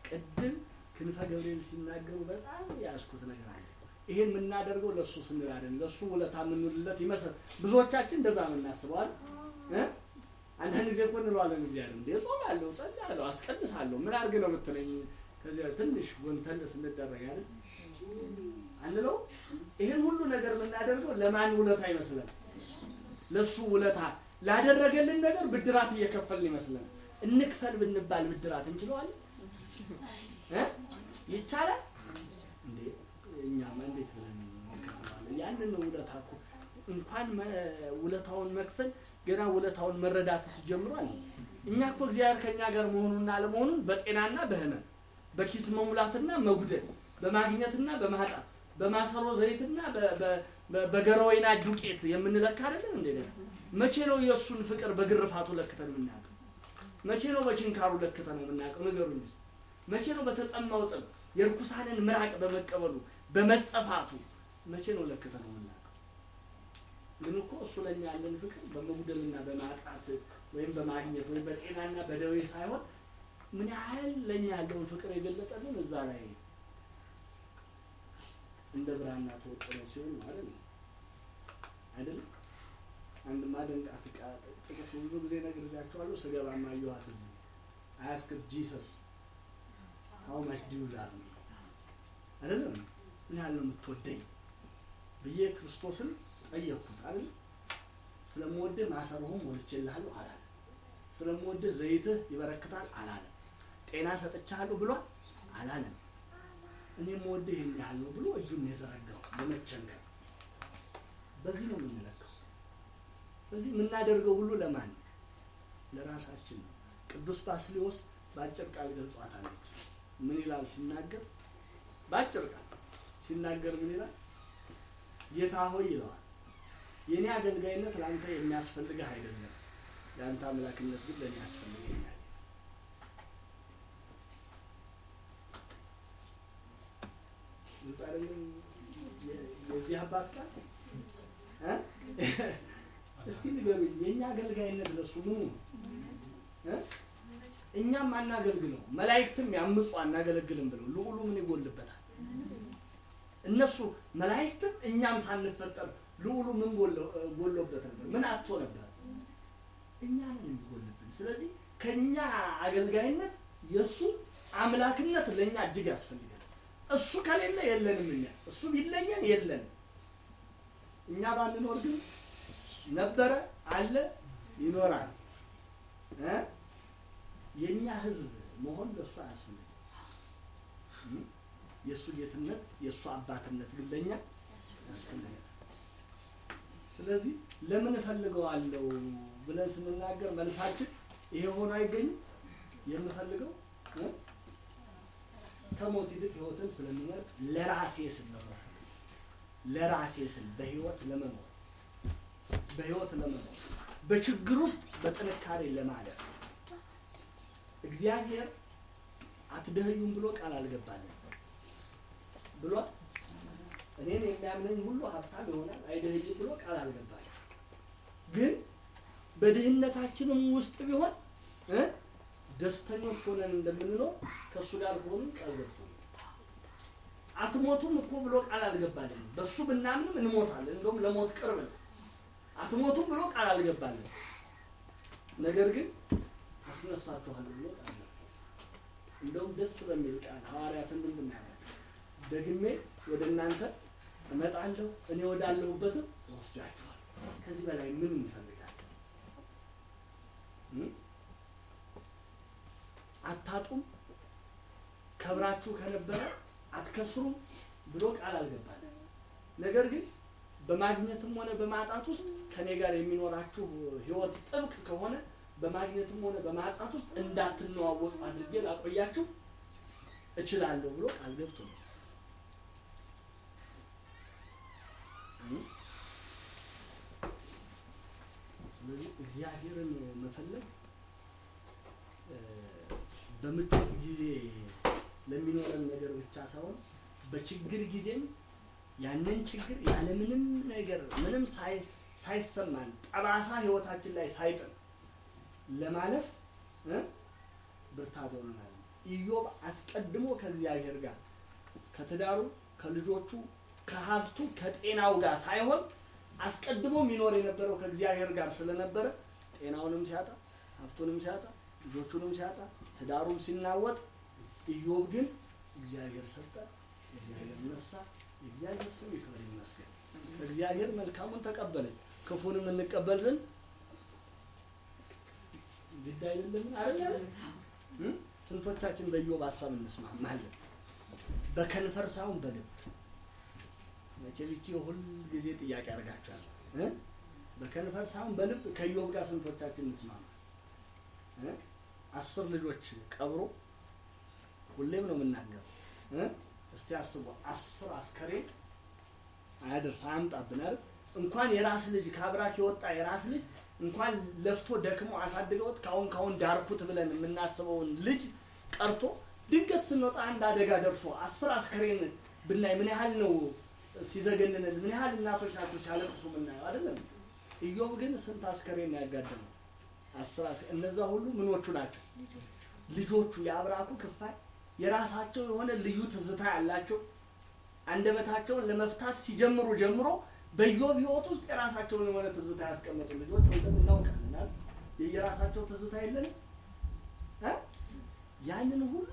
ቅድም ክንፈ ገብርኤል ሲናገሩ በጣም ያስኩት ነገር አለ። ይሄን የምናደርገው ለሱ ስንል አይደለም፣ ለሱ ውለታ የምንውልለት ይመስል ብዙዎቻችን እንደዛ ነው የምናስበው አይደል? አንዳንድ ጊዜ እኮ እንለዋለን እግዚአብሔር እንዴ ጾማለሁ፣ ጸልያለሁ፣ አስቀድሳለሁ ምን አድርግ ነው የምትለኝ? ከዚያ ትንሽ ጎንተል ስንደረግ አይደል አንለው። ይሄን ሁሉ ነገር የምናደርገው ለማን ውለታ ይመስላል? ለሱ ውለታ ላደረገልን ነገር ብድራት እየከፈልን ይመስላል። እንክፈል ብንባል ብድራት እንችለዋለን? ይቻላል እንዴ? እኛማ እንዴት ብለን እንከፍለዋለን? ያንን ውለታ እኮ እንኳን ውለታውን መክፈል ገና ውለታውን መረዳት ሲጀምሯል። እኛ እኮ እግዚአብሔር ከኛ ጋር መሆኑንና አለመሆኑን በጤናና በህመም፣ በኪስ መሙላትና መጉደል፣ በማግኘትና በማጣት፣ በማሰሮ ዘይትና በገረወይና ዱቄት የምንለካ አይደለም እንዴ? መቼ ነው የእሱን ፍቅር በግርፋቱ ለክተን የምናውቀው? መቼ ነው በችንካሩ ለክተን የምናውቀው? ንገሩኝ እስኪ። መቼ ነው በተጠማው ጥም የርኩሳንን ምራቅ በመቀበሉ በመጸፋቱ መቼ ነው ለክተን የምናውቀው? ግን እኮ እሱ ለኛ ያለን ፍቅር በመጉደልና በማጣት ወይም በማግኘት ወይም በጤናና በደዌ ሳይሆን ምን ያህል ለኛ ያለውን ፍቅር የገለጠልን እዛ ላይ እንደ ብራና ተወጥሮ ሲሆን ማለት ነው አይደል? አንድ ማደንቃት ጥቅስ ብዙ ጊዜ ነግሬያችኋለሁ። ስገባ ማየኋት እዚህ I asked Jesus how much do you love me አይደለም? ምን ያህል ነው የምትወደኝ ብዬ ክርስቶስን ጠየቅኩት አይደል? ስለምወድህ ማሰሮህን ሞልቼልሃለሁ አላለም። ስለምወድህ ዘይትህ ይበረክታል አላለም። ጤና ሰጥቻለሁ ብሏል አላለም። እኔ የምወድህ ይሄን ያህል ነው ብሎ እጁን የዘረጋው በመቸንከር። በዚህ ነው የምንለካው። በዚህ የምናደርገው ሁሉ ለማን ነው? ለራሳችን ነው። ቅዱስ ባስልዮስ በአጭር ቃል ገልጿታለች። ምን ይላል ሲናገር? በአጭር ቃል ሲናገር ምን ይላል? ጌታ ሆይ ይለዋል፣ የኔ አገልጋይነት ለአንተ የሚያስፈልግህ አይደለም፣ የአንተ አምላክነት ግን ለኔ ያስፈልገኛል። ግልጽ አይደለም የዚህ አባት ቃል? እስቲ ንገሩኝ፣ የኛ አገልጋይነት ለሱ ምኑ ነው? እኛም አናገልግለው፣ መላእክትም ያምፁ አናገለግልም ብለው ልዑሉ ምን ይጎልበታል? እነሱ መላእክትም እኛም ሳንፈጠር ልዑሉ ምን ጎሎበት ነበር? ምን አጥቶ ነበር? እኛ ነን የሚጎልብን። ስለዚህ ከኛ አገልጋይነት የሱ አምላክነት ለኛ እጅግ ያስፈልጋል። እሱ ከሌለ የለንም እኛ፣ እሱ ቢለየን የለንም። እኛ ባንኖር ግን ነበረ፣ አለ፣ ይኖራል። የኛ ህዝብ መሆን ለሱ አያስፈልግም። የሱ ጌትነት የሱ አባትነት ግን ለኛ ያስፈልጋል። ስለዚህ ለምን እፈልገዋለሁ ብለን ስንናገር መልሳችን ይሄ ሆኖ አይገኝም። የምፈልገው ከሞት ይልቅ ህይወትን ስለምመርጥ ለራሴ ስል ነው። ለራሴ ስል በህይወት ለመኖር፣ በህይወት ለመኖር፣ በችግር ውስጥ በጥንካሬ ለማለፍ። እግዚአብሔር አትደህዩም ብሎ ቃል አልገባልንም ብሏል። እኔን የሚያምነኝ ሁሉ ሀብታም ይሆናል አይደህይም ብሎ ቃል አልገባልንም። ግን በድህነታችንም ውስጥ ቢሆን ደስተኞች ሆነን እንደምንኖር ከእሱ ጋር ሆነን ቃል ገብቶናል። አትሞቱም እኮ ብሎ ቃል አልገባልንም። በሱ ብናምንም እንሞታለን፣ እንደውም ለሞት ቅርብ ነው። አትሞቱም ብሎ ቃል አልገባልንም። ነገር ግን አስነሳችኋለሁ ብሎ ቃል ገብቷል። እንደውም ደስ በሚል ቃል ሐዋርያትን ምንድን ነው ያላቸው? ደግሜ ወደ እናንተ እመጣለሁ፣ እኔ ወዳለሁበትም እወስዳችኋለሁ። ከዚህ በላይ ምን እንፈልጋለን? አታጡም፣ ከብራችሁ ከነበረ አትከስሩም ብሎ ቃል አልገባልንም። ነገር ግን በማግኘትም ሆነ በማጣት ውስጥ ከኔ ጋር የሚኖራችሁ ህይወት ጥብቅ ከሆነ በማግኘትም ሆነ በማጣት ውስጥ እንዳትነዋወጹ አድርጌ ላቆያችሁ እችላለሁ ብሎ ቃል ገብቶ ነው። ስለዚህ እግዚአብሔርን መፈለግ በምቾት ጊዜ ለሚኖረን ነገር ብቻ ሳይሆን በችግር ጊዜም ያንን ችግር ያለምንም ነገር ምንም ሳይሰማን ጠባሳ ህይወታችን ላይ ሳይጥል ለማለፍ ብርታት ሆኖናል። ኢዮብ አስቀድሞ ከእግዚአብሔር ጋር ከትዳሩ፣ ከልጆቹ፣ ከሀብቱ፣ ከጤናው ጋር ሳይሆን አስቀድሞ የሚኖር የነበረው ከእግዚአብሔር ጋር ስለነበረ ጤናውንም ሲያጣ፣ ሀብቱንም ሲያጣ፣ ልጆቹንም ሲያጣ፣ ትዳሩም ሲናወጥ ኢዮብ ግን እግዚአብሔር ሰጠ፣ እግዚአብሔር ነሳ፣ የእግዚአብሔር ስም ይክበር ይመስገን። እግዚአብሔር መልካሙን ተቀበለ፣ ክፉንም እንቀበል ዘንድ ግድ አይደለም አይደል? ስንቶቻችን በኢዮብ ሐሳብ እንስማማለን? በከንፈር ሳይሆን በልብ። መቼም ይቺ ሁል ጊዜ ጥያቄ አድርጋችኋል። በከንፈር ሳይሆን በልብ ከኢዮብ ጋር ስንቶቻችን እንስማማለን? 10 ልጆች ቀብሮ ሁሌም ነው የምናገረው። እስቲ አስቡ፣ 10 አስከሬን አያደርስ አያምጣብን አይደል? እንኳን የራስ ልጅ ካብራክ የወጣ የራስ ልጅ እንኳን ለፍቶ ደክሞ አሳድገውት ካሁን ዳርኩት ብለን የምናስበውን ልጅ ቀርቶ ድንገት ስንወጣ አንድ አደጋ ደርሶ 10 አስከሬን ብናይ ምን ያህል ነው ሲዘገንነን፣ ምን ያህል እናቶች ናቸው ሲያለቅሱ የምናየው አይደለም? ኢዮብ ግን ስንት አስከሬን ያጋደመው? 10። እነዛ ሁሉ ምኖቹ ናቸው? ልጆቹ፣ የአብራኩ ክፋይ፣ የራሳቸው የሆነ ልዩ ትዝታ ያላቸው፣ አንደበታቸውን ለመፍታት ሲጀምሩ ጀምሮ በኢዮብ ሕይወት ውስጥ የራሳቸውን የሆነ ትዝታ ያስቀመጡ ልጆች ወይም እናውቃለን። የየራሳቸው ትዝታ የለንም? ያንን ሁሉ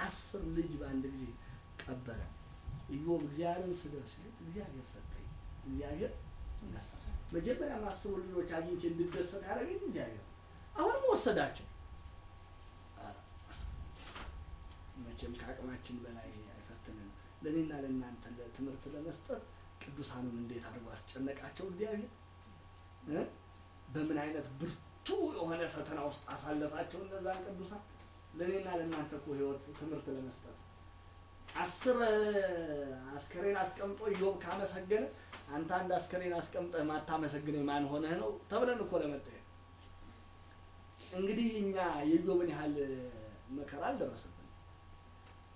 10 ልጅ በአንድ ጊዜ ቀበረ። ኢዮብ እግዚአብሔርን ስደብ ሲሉት እግዚአብሔር ሰጠኝ፣ እግዚአብሔር ነሳ። መጀመሪያ 10 ልጆች አግኝቼ እንድደሰት ያደረገኝ እግዚአብሔር፣ አሁንም ወሰዳቸው። መቼም ከአቅማችን በላይ አይፈትንም። ለእኔና ለእናንተ ለትምህርት ለመስጠት ቅዱሳኑን እንዴት አድርጎ አስጨነቃቸው እግዚአብሔር። በምን አይነት ብርቱ የሆነ ፈተና ውስጥ አሳለፋቸው እነዛን ቅዱሳን። ለእኔና ለእናንተ እኮ ህይወት ትምህርት ለመስጠት 10 አስከሬን አስቀምጦ ኢዮብ ካመሰገነ አንተ አንድ አስከሬን አስቀምጠህ ማታመሰግነኝ ማን ሆነህ ነው ተብለን እኮ ለመጠየቅ። እንግዲህ እኛ የኢዮብን ያህል መከራ አልደረሰብንም።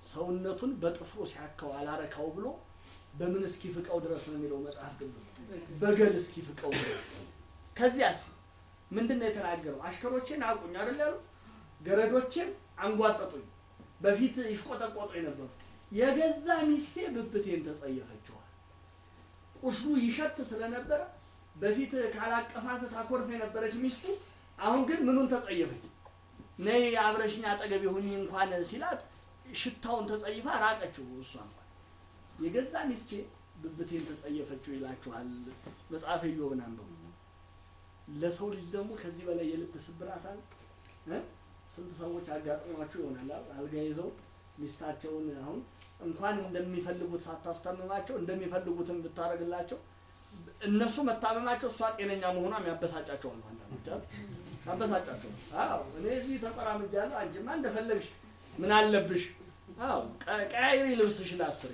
ሰውነቱን በጥፍሩ ሲያከው አላረካው ብሎ በምን እስኪፍቀው ድረስ ነው የሚለው መጽሐፍ ቅዱስ፣ በገል እስኪፍቀው ድረስ። ከዚያስ ምንድነው የተናገረው? አሽከሮቼ ናቁኝ አይደል ያለው? ገረዶቼም አንጓጠጡኝ፣ በፊት ይሽቆጠቆጡኝ ነበር። የገዛ ሚስቴ ብብቴን ተጸየፈችዋል። ቁስሉ ይሸት ስለነበረ በፊት ካላቀፋት ታኮርፍ የነበረች ሚስቱ አሁን ግን ምኑን ተጸየፈች? ነይ አብረሽኝ አጠገቤ ሁኚ እንኳን ሲላት ሽታውን ተጸይፋ ራቀችው። እሷ እንኳን የገዛ ሚስቴ ብብቴን ተጸየፈችው ይላችኋል መጽሐፈ ኢዮብን አንብቡ። ለሰው ልጅ ደግሞ ከዚህ በላይ የልብ ስብራት አለ? ስንት ሰዎች አጋጥሟቸው ይሆናል አልጋ ይዘው ሚስታቸውን አሁን እንኳን እንደሚፈልጉት ሳታስታምማቸው እንደሚፈልጉትም ብታረግላቸው እነሱ መታመማቸው እሷ ጤነኛ መሆኗ የሚያበሳጫቸው ነው። አንዳንዶች አይደል ያበሳጫቸው። አዎ እኔ እዚህ ተቆራምጃለሁ፣ አንቺማ እንደፈለግሽ ምን አለብሽ? አዎ ቀያይሪ ልብስሽን አስሪ።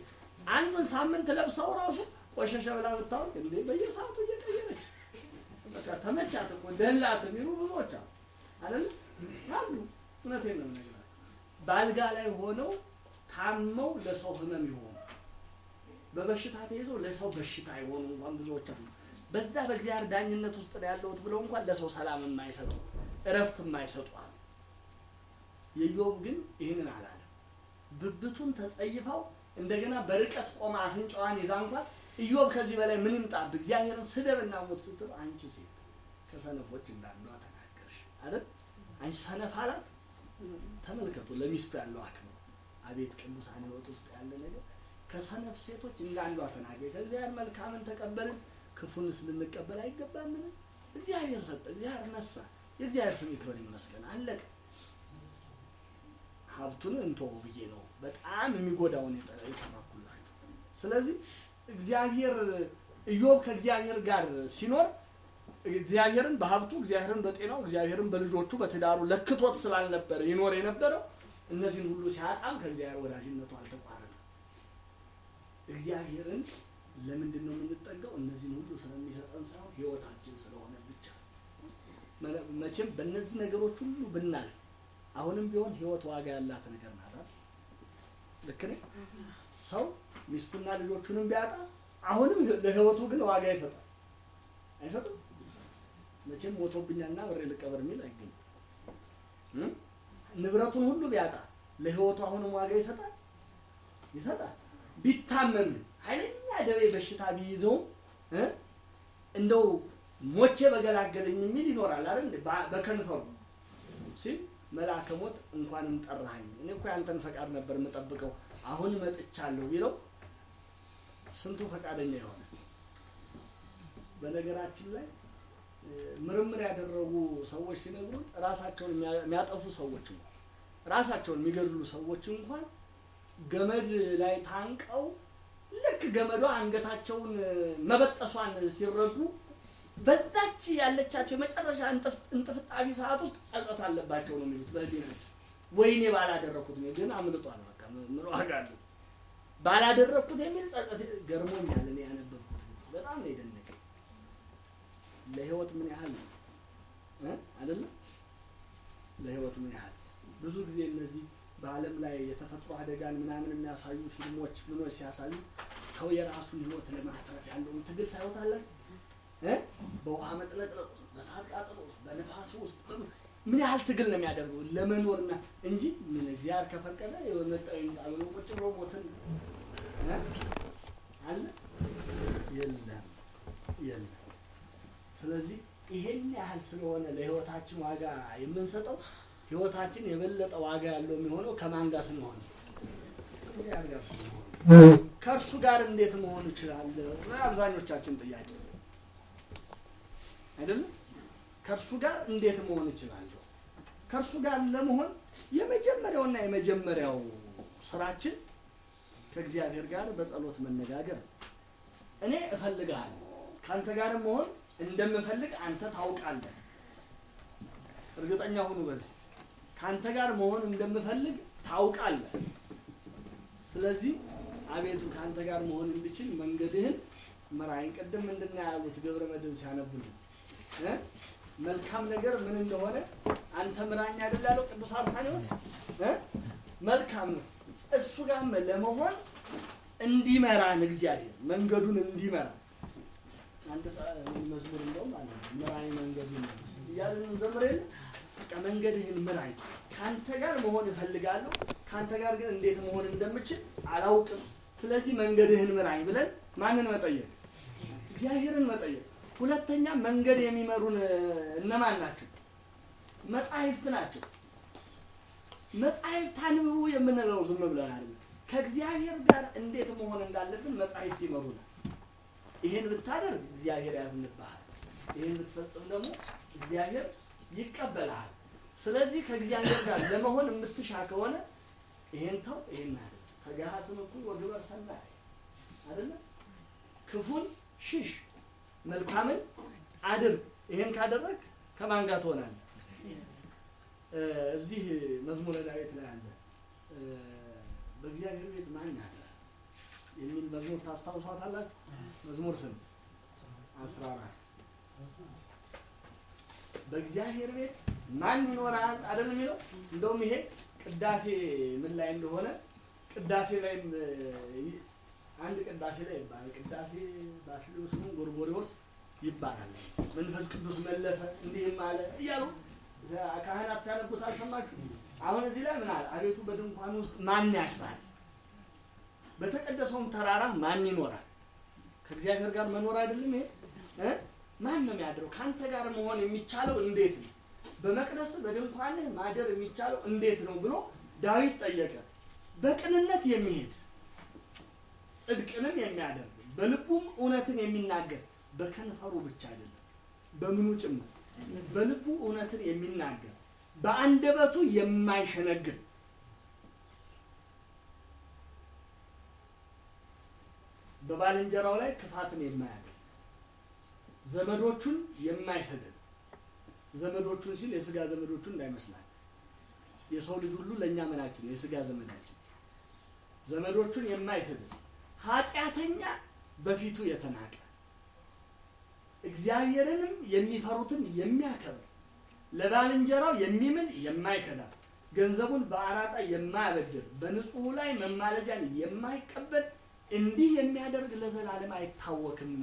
አንዱን ሳምንት ለብሰው ራሱ ቆሸሸ ብላ ብታወቅ እንዴ በየሰዓቱ እየቀየረች በቃ ተመቻት እኮ ደላት የሚሉ ብዙዎች አሉ አይደል? አሉ። እውነቴን ነው የምነግራችሁ። በአልጋ ላይ ሆነው ታመው ለሰው ህመም ይሆኑ፣ በበሽታ ተይዘው ለሰው በሽታ ይሆኑ እንኳን ብዙዎች አሉ። በዛ በእግዚአብሔር ዳኝነት ውስጥ ነው ያለሁት ብለው እንኳን ለሰው ሰላም የማይሰጡ እረፍት የማይሰጡ አሉ። የኢዮብ ግን ይህንን አላለም። ብብቱን ተጸይፈው እንደገና በርቀት ቆማ አፍንጫዋን ይዛ እንኳን ኢዮብ ከዚህ በላይ ምን ይምጣብህ እግዚአብሔርን ስደብና ሞት ስትል አንቺ ሴት ከሰነፎች እንዳንዷ ተናገርሽ አይደል? አንቺ ሰነፍ አላት። ተመልከቱ ለሚስቱ ያለው አክብሮት። አቤት ቅዱሳን ሕይወት ውስጥ ያለ ነገር። ከሰነፍ ሴቶች እንዳንዷ ተናገር። ከእግዚአብሔር መልካምን ተቀበልን ክፉንስ ልንቀበል አይገባምን? እግዚአብሔር ሰጠ፣ እግዚአብሔር ነሳ፣ የእግዚአብሔር ስም ይክበር ይመስገን። አለቀ። ሀብቱን እንተው ብዬ ነው በጣም የሚጎዳውን የተረኩላችሁ። ስለዚህ እግዚአብሔር ኢዮብ ከእግዚአብሔር ጋር ሲኖር እግዚአብሔርን በሀብቱ፣ እግዚአብሔርን በጤናው፣ እግዚአብሔርን በልጆቹ በትዳሩ ለክቶት ስላልነበረ ይኖር የነበረው እነዚህን ሁሉ ሲያጣም ከእግዚአብሔር ወዳጅነቱ አልተቋረጠም። እግዚአብሔርን ለምንድን ነው የምንጠጋው? እነዚህን ሁሉ ስለሚሰጠን ሳይሆን ህይወታችን ስለሆነ ብቻ። መቼም በእነዚህ ነገሮች ሁሉ ብናልፍ አሁንም ቢሆን ህይወት ዋጋ ያላት ነገር ናት። ልክ ነኝ? ሰው ሚስቱና ልጆቹንም ቢያጣ አሁንም ለህይወቱ ግን ዋጋ ይሰጣል። አይሰጥም? መቼም ሞቶብኛልና ብሬ ልቀበር የሚል አይገኝም። ንብረቱን ሁሉ ቢያጣ ለህይወቱ አሁንም ዋጋ ይሰጣል? ይሰጣል። ቢታመም ኃይለኛ ደዌ በሽታ ቢይዘውም እንደው ሞቼ በገላገለኝ የሚል ይኖራል አይደል? በከንፈሩ ሲል መልአከ ሞት እንኳንም ጠራኸኝ፣ እኔ እኮ ያንተን ፈቃድ ነበር የምጠብቀው፣ አሁን መጥቻለሁ ቢለው ስንቱ ፈቃደኛ ይሆናል? በነገራችን ላይ ምርምር ያደረጉ ሰዎች ሲነግሩን ራሳቸውን የሚያጠፉ ሰዎች እንኳን ራሳቸውን የሚገድሉ ሰዎች እንኳን ገመድ ላይ ታንቀው ልክ ገመዷ አንገታቸውን መበጠሷን ሲረዱ በዛች ያለቻቸው የመጨረሻ እንጥፍጣፊ ሰዓት ውስጥ ጸጸት አለባቸው ነው የሚሉት በህሊናቸው። ወይኔ ባላደረኩት ነው ግን አምልጧል፣ በቃ ምን ዋጋ አለው ባላደረኩት የሚል ጸጸት ገርሞኛል። እኔ ያነበብኩት በጣም ነው የደነቀኝ። ለህይወት ምን ያህል ነው አይደለ? ለህይወት ምን ያህል ብዙ ጊዜ እነዚህ በዓለም ላይ የተፈጥሮ አደጋን ምናምን የሚያሳዩ ፊልሞች ምኖች ሲያሳዩ ሰው የራሱን ህይወት ለማትረፍ ያለውን ትግል ታዩታላችሁ። በውሃ መጥለቅለቅ ውስጥ፣ በእሳት ቃጠሎ ውስጥ፣ በንፋስ ውስጥ ምን ያህል ትግል ነው የሚያደርገው ለመኖርና እንጂ ምን እግዚአብሔር ከፈቀደ የመጣው ይምጣ ብሎ ቁጭ ብሎ ሞትን አለ የለም የለም። ስለዚህ ይሄን ያህል ስለሆነ ለህይወታችን ዋጋ የምንሰጠው ህይወታችን የበለጠ ዋጋ ያለው የሚሆነው ከማን ጋር ስንሆን? ከእግዚአብሔር ጋር ስንሆን። ከእርሱ ጋር እንዴት መሆን እችላለሁ? አብዛኞቻችን ጥያቄ። አይደለም? ከእርሱ ጋር እንዴት መሆን እችላለሁ? ከእርሱ ጋር ለመሆን የመጀመሪያውና የመጀመሪያው ስራችን ከእግዚአብሔር ጋር በጸሎት መነጋገር ነው። እኔ እፈልግሃለሁ፣ ካንተ ጋር መሆን እንደምፈልግ አንተ ታውቃለህ። እርግጠኛ ሁኑ በዚህ፣ ካንተ ጋር መሆን እንደምፈልግ ታውቃለህ። ስለዚህ አቤቱ ካንተ ጋር መሆን እንድችል መንገድህን ምራኝ። ቅድም ምንድን ነው ያሉት ገብረ መድኅን ሲያነቡልን? መልካም ነገር ምን እንደሆነ አንተ ምራኝ አይደል ያለው ቅዱስ አርሳኔዎስ? መልካም ነው። እሱ ጋር ለመሆን እንዲመራን እግዚአብሔር መንገዱን እንዲመራ አንድ መዝሙር እንደውም አለ፣ ምራኝ መንገዱን እያልን እንዘምር የለ? በቃ መንገድህን ምራኝ፣ ካንተ ጋር መሆን እፈልጋለሁ፣ ካንተ ጋር ግን እንዴት መሆን እንደምችል አላውቅም፣ ስለዚህ መንገድህን ምራኝ ብለን ማንን መጠየቅ? እግዚአብሔርን መጠየቅ። ሁለተኛ መንገድ የሚመሩን እነማን ናቸው? መጻሕፍት ናቸው። መጻሕፍት አንብቡ የምንለው ዝም ብለን አይደለም። ከእግዚአብሔር ጋር እንዴት መሆን እንዳለብን መጻሕፍት ይመሩናል። ይሄን ብታደርግ እግዚአብሔር ያዝንብሃል፣ ይሄን ብትፈጽም ደግሞ እግዚአብሔር ይቀበልሃል። ስለዚህ ከእግዚአብሔር ጋር ለመሆን የምትሻ ከሆነ ይሄን ተው፣ ይሄን አድርግ። ተገሃስም እኩይ ወግበር ሰናይ አይደለ? ክፉን ሽሽ፣ መልካምን አድርግ። ይሄን ካደረግ ከማን ጋር ትሆናለህ? እዚህ መዝሙረ ዳዊት ላይ አለ፣ በእግዚአብሔር ቤት ማን ያድራል የሚል መዝሙር ታስታውሷታላችሁ? መዝሙር ስንት? 14። በእግዚአብሔር ቤት ማን ይኖራል አይደል የሚለው? እንደውም ይሄ ቅዳሴ ምን ላይ እንደሆነ ቅዳሴ ላይም አንድ ቅዳሴ ላይ ይባላል። ቅዳሴ ባስልዮስ ጎርጎርዮስ ይባላል። መንፈስ ቅዱስ መለሰ እንዲህም አለ እያሉ ካህናት ሲያነቡት አልሰማችሁ? አሁን እዚህ ላይ ምን አለ? አቤቱ በድንኳን ውስጥ ማን ያድራል? በተቀደሰውም ተራራ ማን ይኖራል? ከእግዚአብሔር ጋር መኖር አይደለም ይሄ? ማን ነው የሚያድረው? ካንተ ጋር መሆን የሚቻለው እንዴት ነው? በመቅደስ በድንኳንህ ማደር የሚቻለው እንዴት ነው ብሎ ዳዊት ጠየቀ። በቅንነት የሚሄድ ጽድቅንም የሚያደርግ በልቡም እውነትን የሚናገር፣ በከንፈሩ ብቻ አይደለም በምኑ ጭምር፣ በልቡ እውነትን የሚናገር፣ በአንደበቱ የማይሸነግል፣ በባልንጀራው ላይ ክፋትን የማያደርግ፣ ዘመዶቹን የማይሰድብ። ዘመዶቹን ሲል የስጋ ዘመዶቹን እንዳይመስላል። የሰው ልጅ ሁሉ ለኛ ምናችን ነው? የስጋ ዘመዳችን። ዘመዶቹን የማይሰድብ፣ ኃጢአተኛ በፊቱ የተናቀ፣ እግዚአብሔርንም የሚፈሩትን የሚያከብር፣ ለባልንጀራው የሚምል የማይከዳ፣ ገንዘቡን በአራጣ የማያበድር፣ በንጹሑ ላይ መማለጃን የማይቀበል፣ እንዲህ የሚያደርግ ለዘላለም አይታወክም።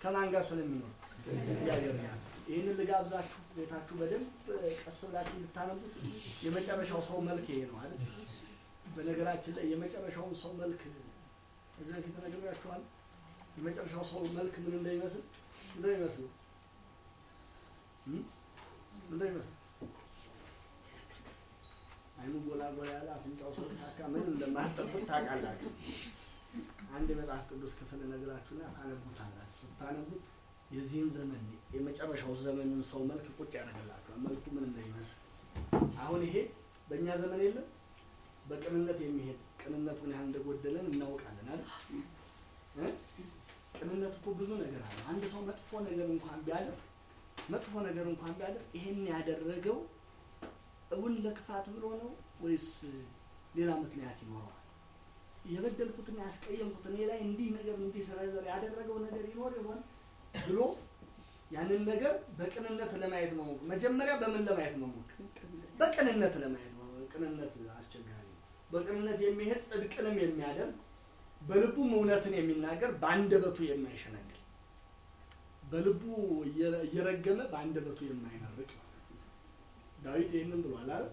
ከማን ጋር ስለሚኖር? እግዚአብሔር ጋር። ይህንን ልጋብዛችሁ፣ ቤታችሁ በደንብ ቀስ ብላችሁ እንድታነቡት። የመጨረሻው ሰው መልክ ይሄ ነው አይደል? በነገራችን ላይ የመጨረሻውን ሰው መልክ እዚህ በፊት ነግሬያችኋለሁ። የመጨረሻው ሰው መልክ ምን እንደሚመስል እንደሚመስል እንደሚመስል አይኑ ጎላ ጎላ ያለ፣ አፍንጫው ሰልካካ፣ ምን እንደማትጠብቅ ታውቃላችሁ። አንድ የመጽሐፍ ቅዱስ ክፍል እነግራችሁና ታነቡታላችሁ። ስታነቡት የዚህን ዘመን የመጨረሻው ዘመንን ሰው መልክ ቁጭ ያደርግላችኋል፣ መልኩ ምን እንደሚመስል። አሁን ይሄ በእኛ ዘመን የለም። በቅንነት የሚሄድ ቅንነት ምን ያህል እንደጎደለን እናውቃለን አይደል? ቅንነት እኮ ብዙ ነገር አለ። አንድ ሰው መጥፎ ነገር እንኳን ቢያደርግ መጥፎ ነገር እንኳን ቢያደርግ ይሄን ያደረገው እውን ለክፋት ብሎ ነው ወይስ ሌላ ምክንያት ይኖረዋል? የበደልኩትና ያስቀየምኩት እኔ ላይ እንዲህ ነገር እንዲሰረዘር ያደረገው ነገር ይኖር ይሆን ብሎ ያንን ነገር በቅንነት ለማየት መሞከር። መጀመሪያ በምን ለማየት መሞከር? በቅንነት ለማየት መሞከር። ቅንነት አስቸጋሪ ነው። በቅንነት የሚሄድ ጽድቅንም የሚያደርግ፣ በልቡም እውነትን የሚናገር፣ በአንደበቱ የማይሸነግል፣ በልቡ እየረገመ በአንደበቱ የማይመርቅ። ዳዊት ይህንን ብሏል አይደል?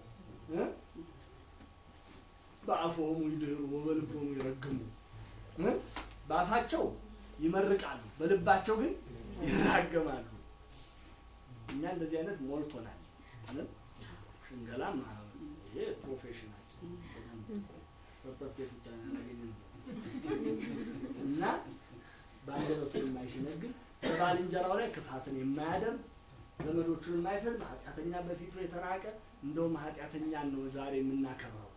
በአፍሆሙ ይድህሩ ወበልቦሙ ይረግሙ። በአፋቸው ይመርቃሉ፣ በልባቸው ግን ይራገማሉ። እኛ እንደዚህ አይነት ሞልቶናል አይደል? ሽንገላም ይሄ profession ኣችን፣ ሰርተፍኬት ብቻ ያገኘን እና በአንደበቱ የማይሸነግል፣ በባልንጀራው ላይ ክፋትን የማያደርግ፣ ዘመዶቹን የማይሰድብ፣ ኃጢአተኛ በፊቱ የተራቀ፣ እንደውም ኃጢአተኛን ነው ዛሬ የምናከብረው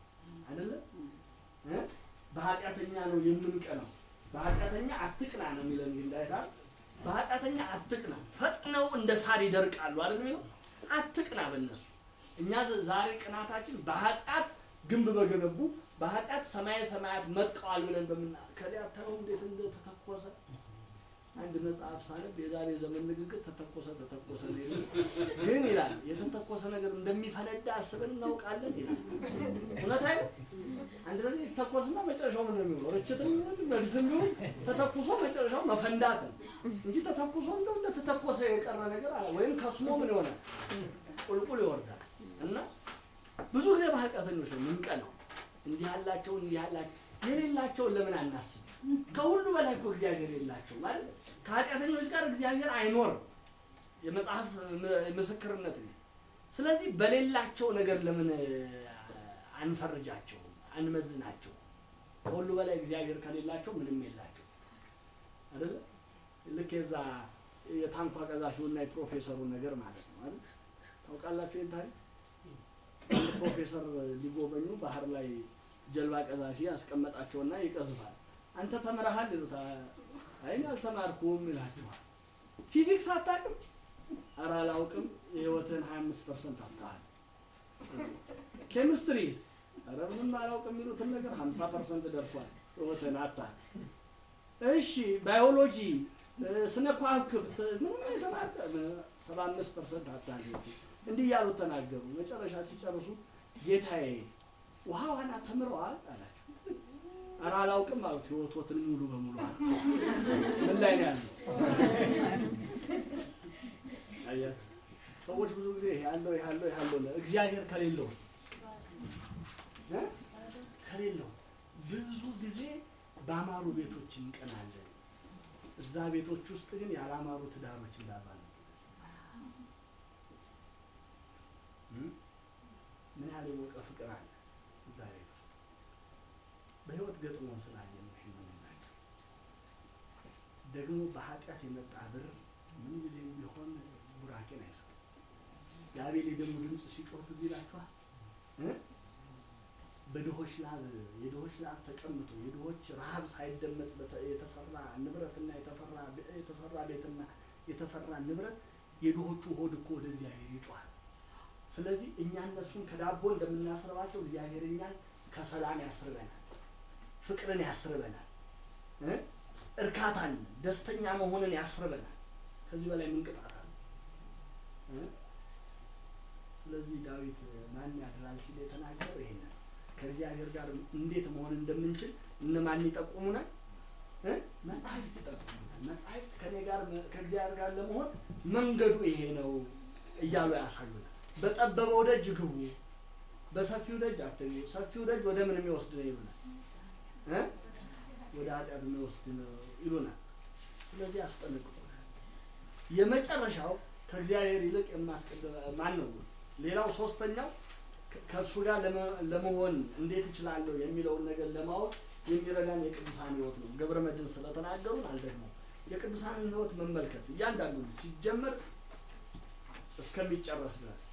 አይደለ? በኃጢአተኛ ነው የምንቀነው። በኃጢአተኛ አትቅና ነው የሚለን እንዳይታ፣ በኃጢአተኛ አትቅና፣ ፈጥነው እንደ ሳር ይደርቃሉ አይደል የሚለው? አትቅና በእነሱ። እኛ ዛሬ ቅናታችን በኃጢአት ግንብ በገነቡ፣ በኃጢአት ሰማየ ሰማያት መጥቀዋል ብለን በምና ከሊያተረው እንዴት እንደተተኮሰ አንድ መጽሐፍ ሳነብ የዛሬ ዘመን ንግግር ተተኮሰ ተተኮሰ ነው የሚል፣ ግን ይላል የተተኮሰ ነገር እንደሚፈነዳ አስበን እናውቃለን ይላል። እውነት አይደል? አንድ ነገር ይተኮስና መጨረሻው ምን ነው የሚሆነው? ርችትም ይሁን መድፍም ይሁን ተተኩሶ መጨረሻው መፈንዳት ነው እንጂ ተተኩሶ እንደው እንደተተኮሰ የቀረ ነገር አለ ወይም ከስሞ ምን ይሆናል? ቁልቁል ይወርዳል። እና ብዙ ጊዜ በኃጢአተኞች ነው የምንቀናው። እንዲህ ያላቸው እንዲህ ያላቸው የሌላቸውን ለምን አናስብ? ከሁሉ በላይ እኮ እግዚአብሔር የላቸው ማለት ከኃጢአተኞች ጋር እግዚአብሔር አይኖርም። የመጽሐፍ ምስክርነት ነው። ስለዚህ በሌላቸው ነገር ለምን አንፈርጃቸው? አንመዝናቸው? ከሁሉ በላይ እግዚአብሔር ከሌላቸው ምንም የላቸው አይደለ? ልክ የዛ የታንኳ ቀዛፊውና የፕሮፌሰሩ ነገር ማለት ነው አይደል? ታውቃላችሁ ይሄን ታሪክ? አንድ ፕሮፌሰር ሊጎበኙ ባህር ላይ ጀልባ ቀዛፊ ያስቀመጣቸውና ይቀዝፋል። አንተ ተምረሃል ይሉታል። አይ እኔ አልተማርኩም ይላቸዋል። ፊዚክስ አታውቅም? ኧረ አላውቅም። የህይወትህን 25% አጥተሃል። ኬሚስትሪስ? ኧረ ምንም አላውቅም የሚሉትን ነገር 50% ደርሷል። ህይወትህን አጥተሃል። እሺ ባዮሎጂ፣ ስነ ከዋክብት ምንም የተማርከ 75% አጥተሃል። እንዲህ እያሉ ተናገሩ። መጨረሻ ሲጨርሱ ጌታዬ ውሃ ዋና ተምረዋል አላቸው። ኧረ አላውቅም አሉት። ህይወቶትን ሙሉ በሙሉ አጥተዋል። ምን ላይ ነው ያለው? አየህ፣ ሰዎች ብዙ ጊዜ ያለው ያለው ያለው ነው። እግዚአብሔር ከሌለው ከሌለው ብዙ ጊዜ ባማሩ ቤቶች እንቀናለን። እዛ ቤቶች ውስጥ ግን ያላማሩ ትዳሮች እንዳሉ ምን ያህል የሞቀ ፍቅር አለ እዛ ቤት ውስጥ። በህይወት ገጥሞን ስላየን ነው ይሄንን የምናገረው። ደግሞ በኃጢአት የመጣ ብር ምን ጊዜም ቢሆን ቡራኬን አይሰጥም። የአቤል የደሙ ድምፅ ሲጮህ ትዝ ይላችኋል? በድሆች ላብ የድሆች ላብ ተቀምጦ የድሆች ረሃብ ሳይደመጥ የተሰራ ንብረትና የተሰራ ቤትና የተፈራ ንብረት የድሆቹ ሆድ እኮ ወደ እግዚአብሔር ይጮሃል። ስለዚህ እኛ እነሱን ከዳቦ እንደምናስርባቸው እግዚአብሔር እኛን ከሰላም ያስርበናል፣ ፍቅርን ያስርበናል፣ እርካታን ደስተኛ መሆንን ያስርበናል። ከዚህ በላይ ምን ቅጣት አለ? ስለዚህ ዳዊት ማን ያድራል ሲል የተናገረው ይሄን ነው። ከእግዚአብሔር ጋር እንዴት መሆን እንደምንችል እነማን ይጠቁሙናል? መጻሕፍት ይጠቁሙናል። መጻሕፍት ከኔ ጋር ከእግዚአብሔር ጋር ለመሆን መንገዱ ይሄ ነው እያሉ ያሳዩናል። በጠበበው ደጅ ግቡ፣ በሰፊው ደጅ አትግቡ። ሰፊው ደጅ ወደ ምን የሚወስድ ነው ይሉናል? ወደ ኃጢአት የሚወስድ ነው ይሉናል። ስለዚህ ያስጠነቅቁናል። የመጨረሻው ከእግዚአብሔር ይልቅ የማስቀድም ማን ነው? ሌላው ሶስተኛው ከእሱ ጋር ለመሆን እንዴት እችላለሁ የሚለውን ነገር ለማወቅ የሚረዳን የቅዱሳን ሕይወት ነው። ገብረ መድኅን ስለተናገሩን አልደግመውም። የቅዱሳንን ሕይወት መመልከት እያንዳንዱ ሲጀመር እስከሚጨረስ ድረስ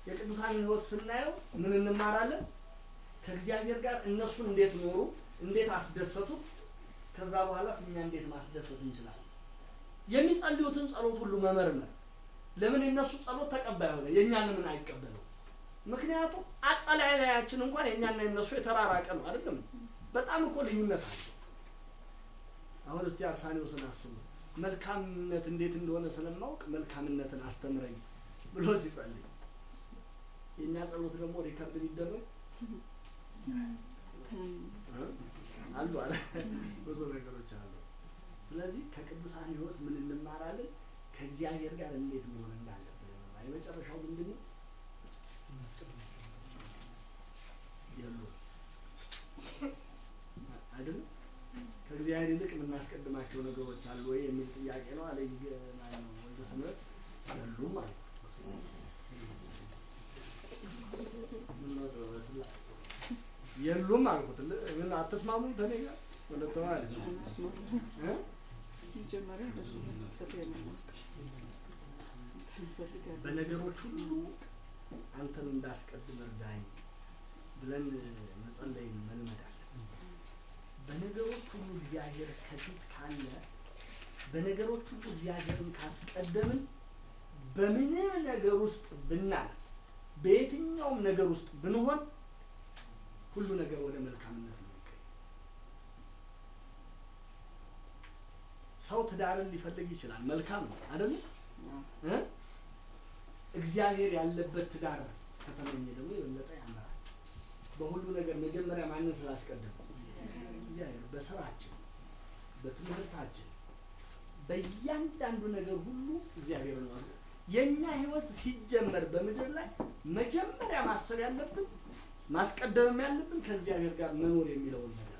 የቅዱሳንን ሕይወት ስናየው ምን እንማራለን? ከእግዚአብሔር ጋር እነሱ እንዴት ኖሩ፣ እንዴት አስደሰቱት፣ ከዛ በኋላስ እኛ እንዴት ማስደሰት እንችላለን? የሚጸልዩትን ጸሎት ሁሉ መመርመር። ለምን የነሱ ጸሎት ተቀባይ ሆነ የኛ ለምን አይቀበለው? ምክንያቱም አጸላላያችን እንኳን የኛና የነሱ የተራራቀ ነው አይደለም? በጣም እኮ ልዩነት አለ። አሁን እስቲ አርሳኔዎስን አስቡ። መልካምነት እንዴት እንደሆነ ስለማውቅ መልካምነትን አስተምረኝ ብሎ ሲጸልይ የኛ ጸሎት ደግሞ record ቢደረግ አሉ አለ ብዙ ነገሮች አሉ። ስለዚህ ከቅዱሳን ሕይወት ምን እንማራለን? ከእግዚአብሔር ጋር እንዴት መሆን እንዳለብን። የመጨረሻው ምንድነው? የሉም አይደል? ከእግዚአብሔር ይልቅ የምናስቀድማቸው ነገሮች አሉ ወይ የሚል ጥያቄ ነው አለ ማነው ወልደ ሰንበት። የሉም አለ። የሉም አልኩት። ምን አትስማሙም ተኔ ጋር? ሁለት ማለት ነው። መጀመሪያ በነገሮች ሁሉ አንተን እንዳስቀድም እርዳኝ ብለን መጸለይን መልመድ አለብን። በነገሮች ሁሉ እግዚአብሔር ከፊት ካለ፣ በነገሮች ሁሉ እግዚአብሔርን ካስቀደምን፣ በምንም ነገር ውስጥ ብናልፍ፣ በየትኛውም ነገር ውስጥ ብንሆን ሁሉ ነገር ወደ መልካምነት ነው የሚቀየር። ሰው ትዳርን ሊፈልግ ይችላል። መልካም ነው አይደል? እ እግዚአብሔር ያለበት ትዳር ከተመኘ ደግሞ የበለጠ ያምራል። በሁሉ ነገር መጀመሪያ ማንን ስላስቀደመ? እግዚአብሔር። በስራችን፣ በትምህርታችን፣ በእያንዳንዱ ነገር ሁሉ እግዚአብሔርን ማስቀደም። የኛ ህይወት ሲጀመር በምድር ላይ መጀመሪያ ማሰብ ያለብን፣ ማስቀደምም ያለብን ከእግዚአብሔር ጋር መኖር የሚለውን ነገር።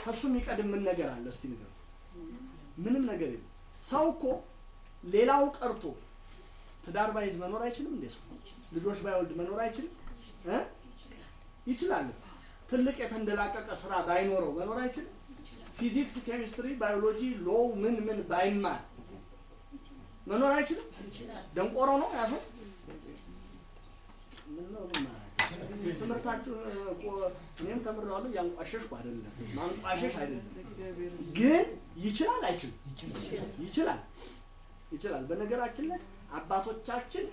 ከእሱ የሚቀድም ምን ነገር አለ? እስቲ ንገሩ። ምንም ነገር የለም። ሰው እኮ ሌላው ቀርቶ ትዳር ባይዝ መኖር አይችልም እንዴ? ሰው ልጆች ባይወልድ መኖር አይችልም? እ ይችላል። ትልቅ የተንደላቀቀ ስራ ባይኖረው መኖር አይችልም? ፊዚክስ፣ ኬሚስትሪ፣ ባዮሎጂ፣ law ምን ምን ባይማር መኖር አይችልም? ደንቆሮ ነው ያ ሰው? ምን ነው ትምህርታችሁን እኮ እኔም ተምሬዋለሁ፣ እያንቋሸሽኩ አይደለም፣ ማንቋሸሽ አይደለም። ግን ይችላል አይችልም? ይችላል፣ ይችላል። በነገራችን ላይ አባቶቻችን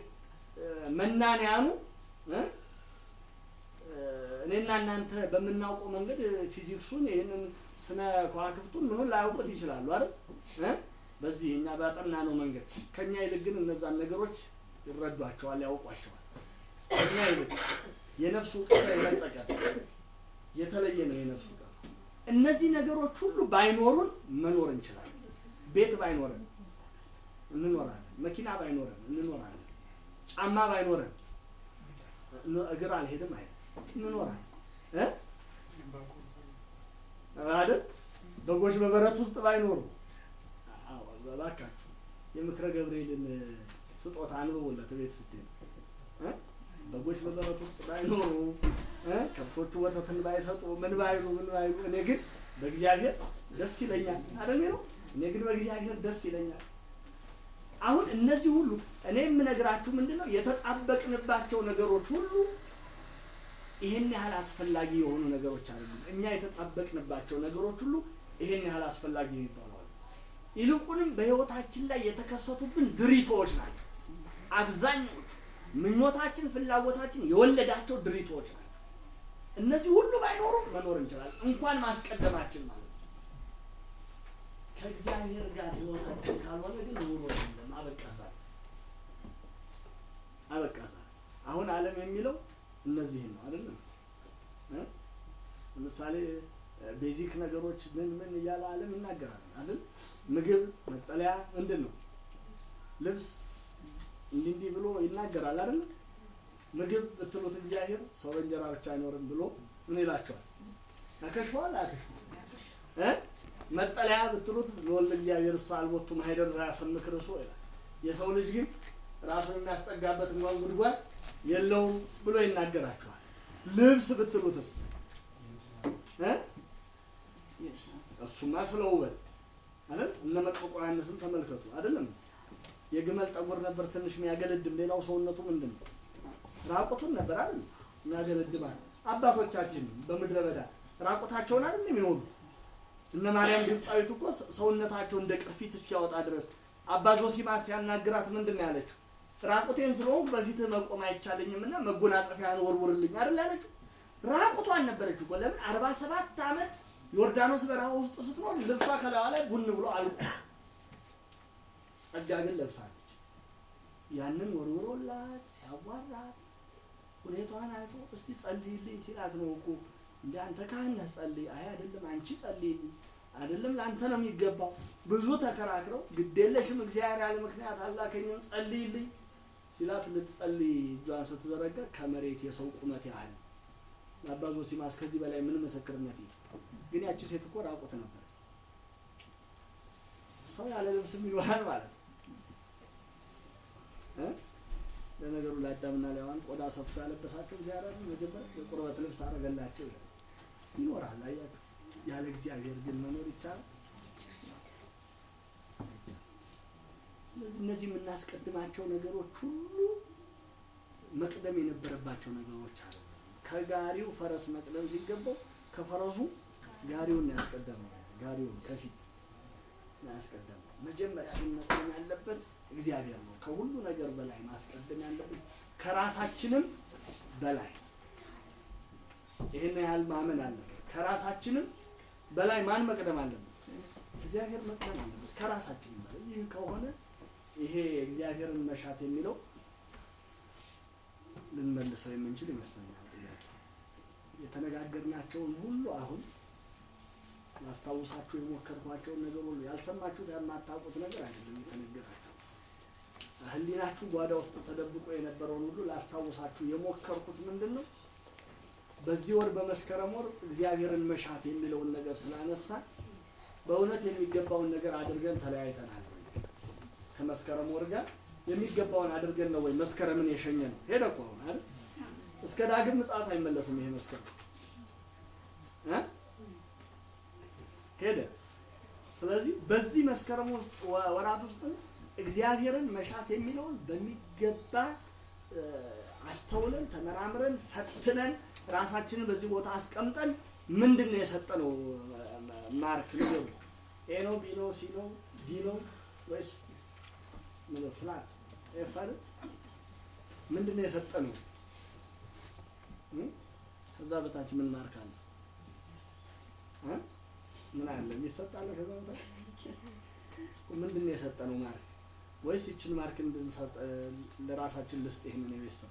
መናንያኑ እኔና እናንተ በምናውቀው መንገድ ፊዚክሱን፣ ይህንን ስነ ከዋክብቱን ምኑን ላያውቁት ይችላሉ አይደል? በዚህ እኛ ባጠናነው መንገድ። ከኛ ይልቅ ግን እነዛን ነገሮች ይረዷቸዋል፣ ያውቋቸዋል። ከኛ ይልቅ የነፍሱ እውቀት የመጠቀ የተለየ ነው የነፍሱ እውቀት። እነዚህ ነገሮች ሁሉ ባይኖሩን መኖር እንችላለን። ቤት ባይኖረን እንኖራለን። መኪና ባይኖረን እንኖራለን። ጫማ ባይኖረን፣ እግር አልሄድም አይደል፣ እንኖራለን እ አይደል? በጎች በበረት ውስጥ ባይኖሩ። አዎ፣ እባካችሁ የምክረ ገብርኤልን ስጦታ አንብቡለት ቤት ስትሄዱ። እ በጎች በበረት ውስጥ ባይኖሩ፣ ከብቶቹ ወተትን ባይሰጡ፣ ምን ባይሉ ምን ባይሉ፣ እኔ ግን በእግዚአብሔር ደስ ይለኛል አይደል ነው? እኔ ግን በእግዚአብሔር ደስ ይለኛል። አሁን እነዚህ ሁሉ እኔ የምነግራችሁ ምንድነው፣ የተጣበቅንባቸው ነገሮች ሁሉ ይሄን ያህል አስፈላጊ የሆኑ ነገሮች አይደሉም። እኛ የተጣበቅንባቸው ነገሮች ሁሉ ይሄን ያህል አስፈላጊ የሚባሉ አይደሉም። ይልቁንም በህይወታችን ላይ የተከሰቱብን ድሪቶዎች ናቸው። አብዛኞቹ ምኞታችን፣ ፍላጎታችን የወለዳቸው ድሪቶዎች ናቸው። እነዚህ ሁሉ ባይኖሩ መኖር እንችላለን፣ እንኳን ማስቀደማችን ማለት ነው። ከእግዚአብሔር ጋር ህይወታችን ካልሆነ ግን ኑሮ የለም። አበቃ ዛሬ፣ አበቃ ዛሬ። አሁን ዓለም የሚለው እነዚህን ነው አይደለም? ለምሳሌ basic ነገሮች ምን ምን እያለ ዓለም ይናገራል አይደል? ምግብ፣ መጠለያ፣ ምንድን ነው፣ ልብስ፣ እንዲህ እንዲህ ብሎ ይናገራል አይደል? ምግብ ብትሉት እግዚአብሔር ሰው በእንጀራ ብቻ አይኖርም ብሎ ምን ይላቸዋል? ያከሽፈዋል አያከሽፈዋል? እ መጠለያ ብትሉት ለወልድ እግዚአብሔር አልቦቱ ማኅደር ዘያሰምክ ርእሶ ይላል። የሰው ልጅ ግን ራሱን የሚያስጠጋበት እንኳን ጉድጓድ የለውም ብሎ ይናገራቸዋል። ልብስ ብትሉትስ እ እሱማ ስለ ውበት አይደል? እነ መጥምቁ ዮሐንስን ተመልከቱ አይደለም? የግመል ጠጉር ነበር ትንሽ የሚያገለድም፣ ሌላው ሰውነቱ ምንድን ነው? ራቁቱን ነበር አይደል? የሚያገለድም። አባቶቻችን በምድረ በዳ ራቁታቸውን አይደል የሚኖሩት? እነ ማርያም ግብፃዊት እኮ ሰውነታቸው እንደ ቅርፊት እስኪያወጣ ድረስ አባ ዞሲማስ ሲያናግራት ምንድን ነው ያለችው? ራቁቴን ስለሆንኩ በፊትህ መቆም አይቻለኝምና መጎናጸፊያን ወርውርልኝ አይደል ያለችው? ራቁቷን ነበረች እኮ። ለምን 47 ዓመት ዮርዳኖስ በረሃ ውስጥ ስትኖር ልብሷ ከላዋ ላይ ቡን ብሎ አልቆ፣ ጸጋ ግን ለብሳለች። ያንን ወርውሮላት ሲያዋራት ሁኔታዋን አይቶ እስቲ ጸልይልኝ ሲላት ነው እኮ፣ እንደ አንተ ካህን ነህ ጸልይ፣ አይ አይደለም አንቺ ጸልይልኝ፣ አይደለም ለአንተ ነው የሚገባው። ብዙ ተከራክረው ግዴለሽም እግዚአብሔር ያለ ምክንያት አላከኝም ጸልይልኝ ሲላት ልትጸልይ እጇን ስትዘረጋ ከመሬት የሰው ቁመት ያህል። አባ ዞሲማስ ከዚህ በላይ ምን ምስክርነት ይሄ? ግን ያቺ ሴት እኮ ራቁት ነበር። ሰው ያለ ልብስም ይኖራል ማለት እ ለነገሩ ለአዳምና ለሔዋን ቆዳ ሰፍቶ ያለበሳቸው እግዚአብሔር አይደል? መጀመሪያ የቁርበት ልብስ አደረገላቸው ይላል። ይኖራል። አያችሁ፣ ያለ እግዚአብሔር ግን መኖር ይቻላል? ስለዚህ እነዚህ የምናስቀድማቸው ነገሮች ሁሉ መቅደም የነበረባቸው ነገሮች አሉ። ከጋሪው ፈረስ መቅደም ሲገባው ከፈረሱ ጋሪውን ነው ያስቀደመው። ጋሪውን ከፊት ነው ያስቀደመው። መጀመሪያ ግን መቅደም ያለበት እግዚአብሔር ነው። ከሁሉ ነገር በላይ ማስቀደም ያለብን፣ ከራሳችንም በላይ፣ ይህን ያህል ማመን አለብን። ከራሳችንም በላይ ማን መቅደም አለበት? እግዚአብሔር መቅደም አለበት ከራሳችንም በላይ። ይህ ከሆነ ይሄ እግዚአብሔርን መሻት የሚለው ልንመልሰው የምንችል ይመስለኛል። ጥያቄ የተነጋገርናቸውን ሁሉ፣ አሁን ላስታውሳችሁ የሞከርኳቸውን ነገር ሁሉ ያልሰማችሁት የማታውቁት ነገር አይደለም። የተነገራችሁ፣ ሕሊናችሁ ጓዳ ውስጥ ተደብቆ የነበረውን ሁሉ ላስታውሳችሁ የሞከርኩት ምንድን ነው? በዚህ ወር፣ በመስከረም ወር እግዚአብሔርን መሻት የሚለውን ነገር ስላነሳ በእውነት የሚገባውን ነገር አድርገን ተለያይተናል ወይ? ከመስከረም ወር ጋር የሚገባውን አድርገን ነው ወይ መስከረምን የሸኘነው? ሄደ እኮ አሁን አይደል? እስከ ዳግም ምጽአት አይመለስም። ይሄ መስከረም ሄደ። ስለዚህ በዚህ መስከረም ውስጥ ወራት ውስጥ እግዚአብሔርን መሻት የሚለውን በሚገባ አስተውለን፣ ተመራምረን፣ ፈትነን፣ ራሳችንን በዚህ ቦታ አስቀምጠን ምንድን ነው የሰጠነው mark ንገሩ። A ነው፣ B ነው፣ C ነው፣ D ነው ወይስ ምን flat F አይደል? ምንድን ነው የሰጠነው? ከዛ በታች ምን mark አለ? ምን አለ የሚሰጥ አለ? ከዛ በታች ምንድን ነው የሰጠነው mark? ወይስ ይችን mark እንድንሰጥ ለራሳችን ልስጥ ይህንን የቤት ስራ?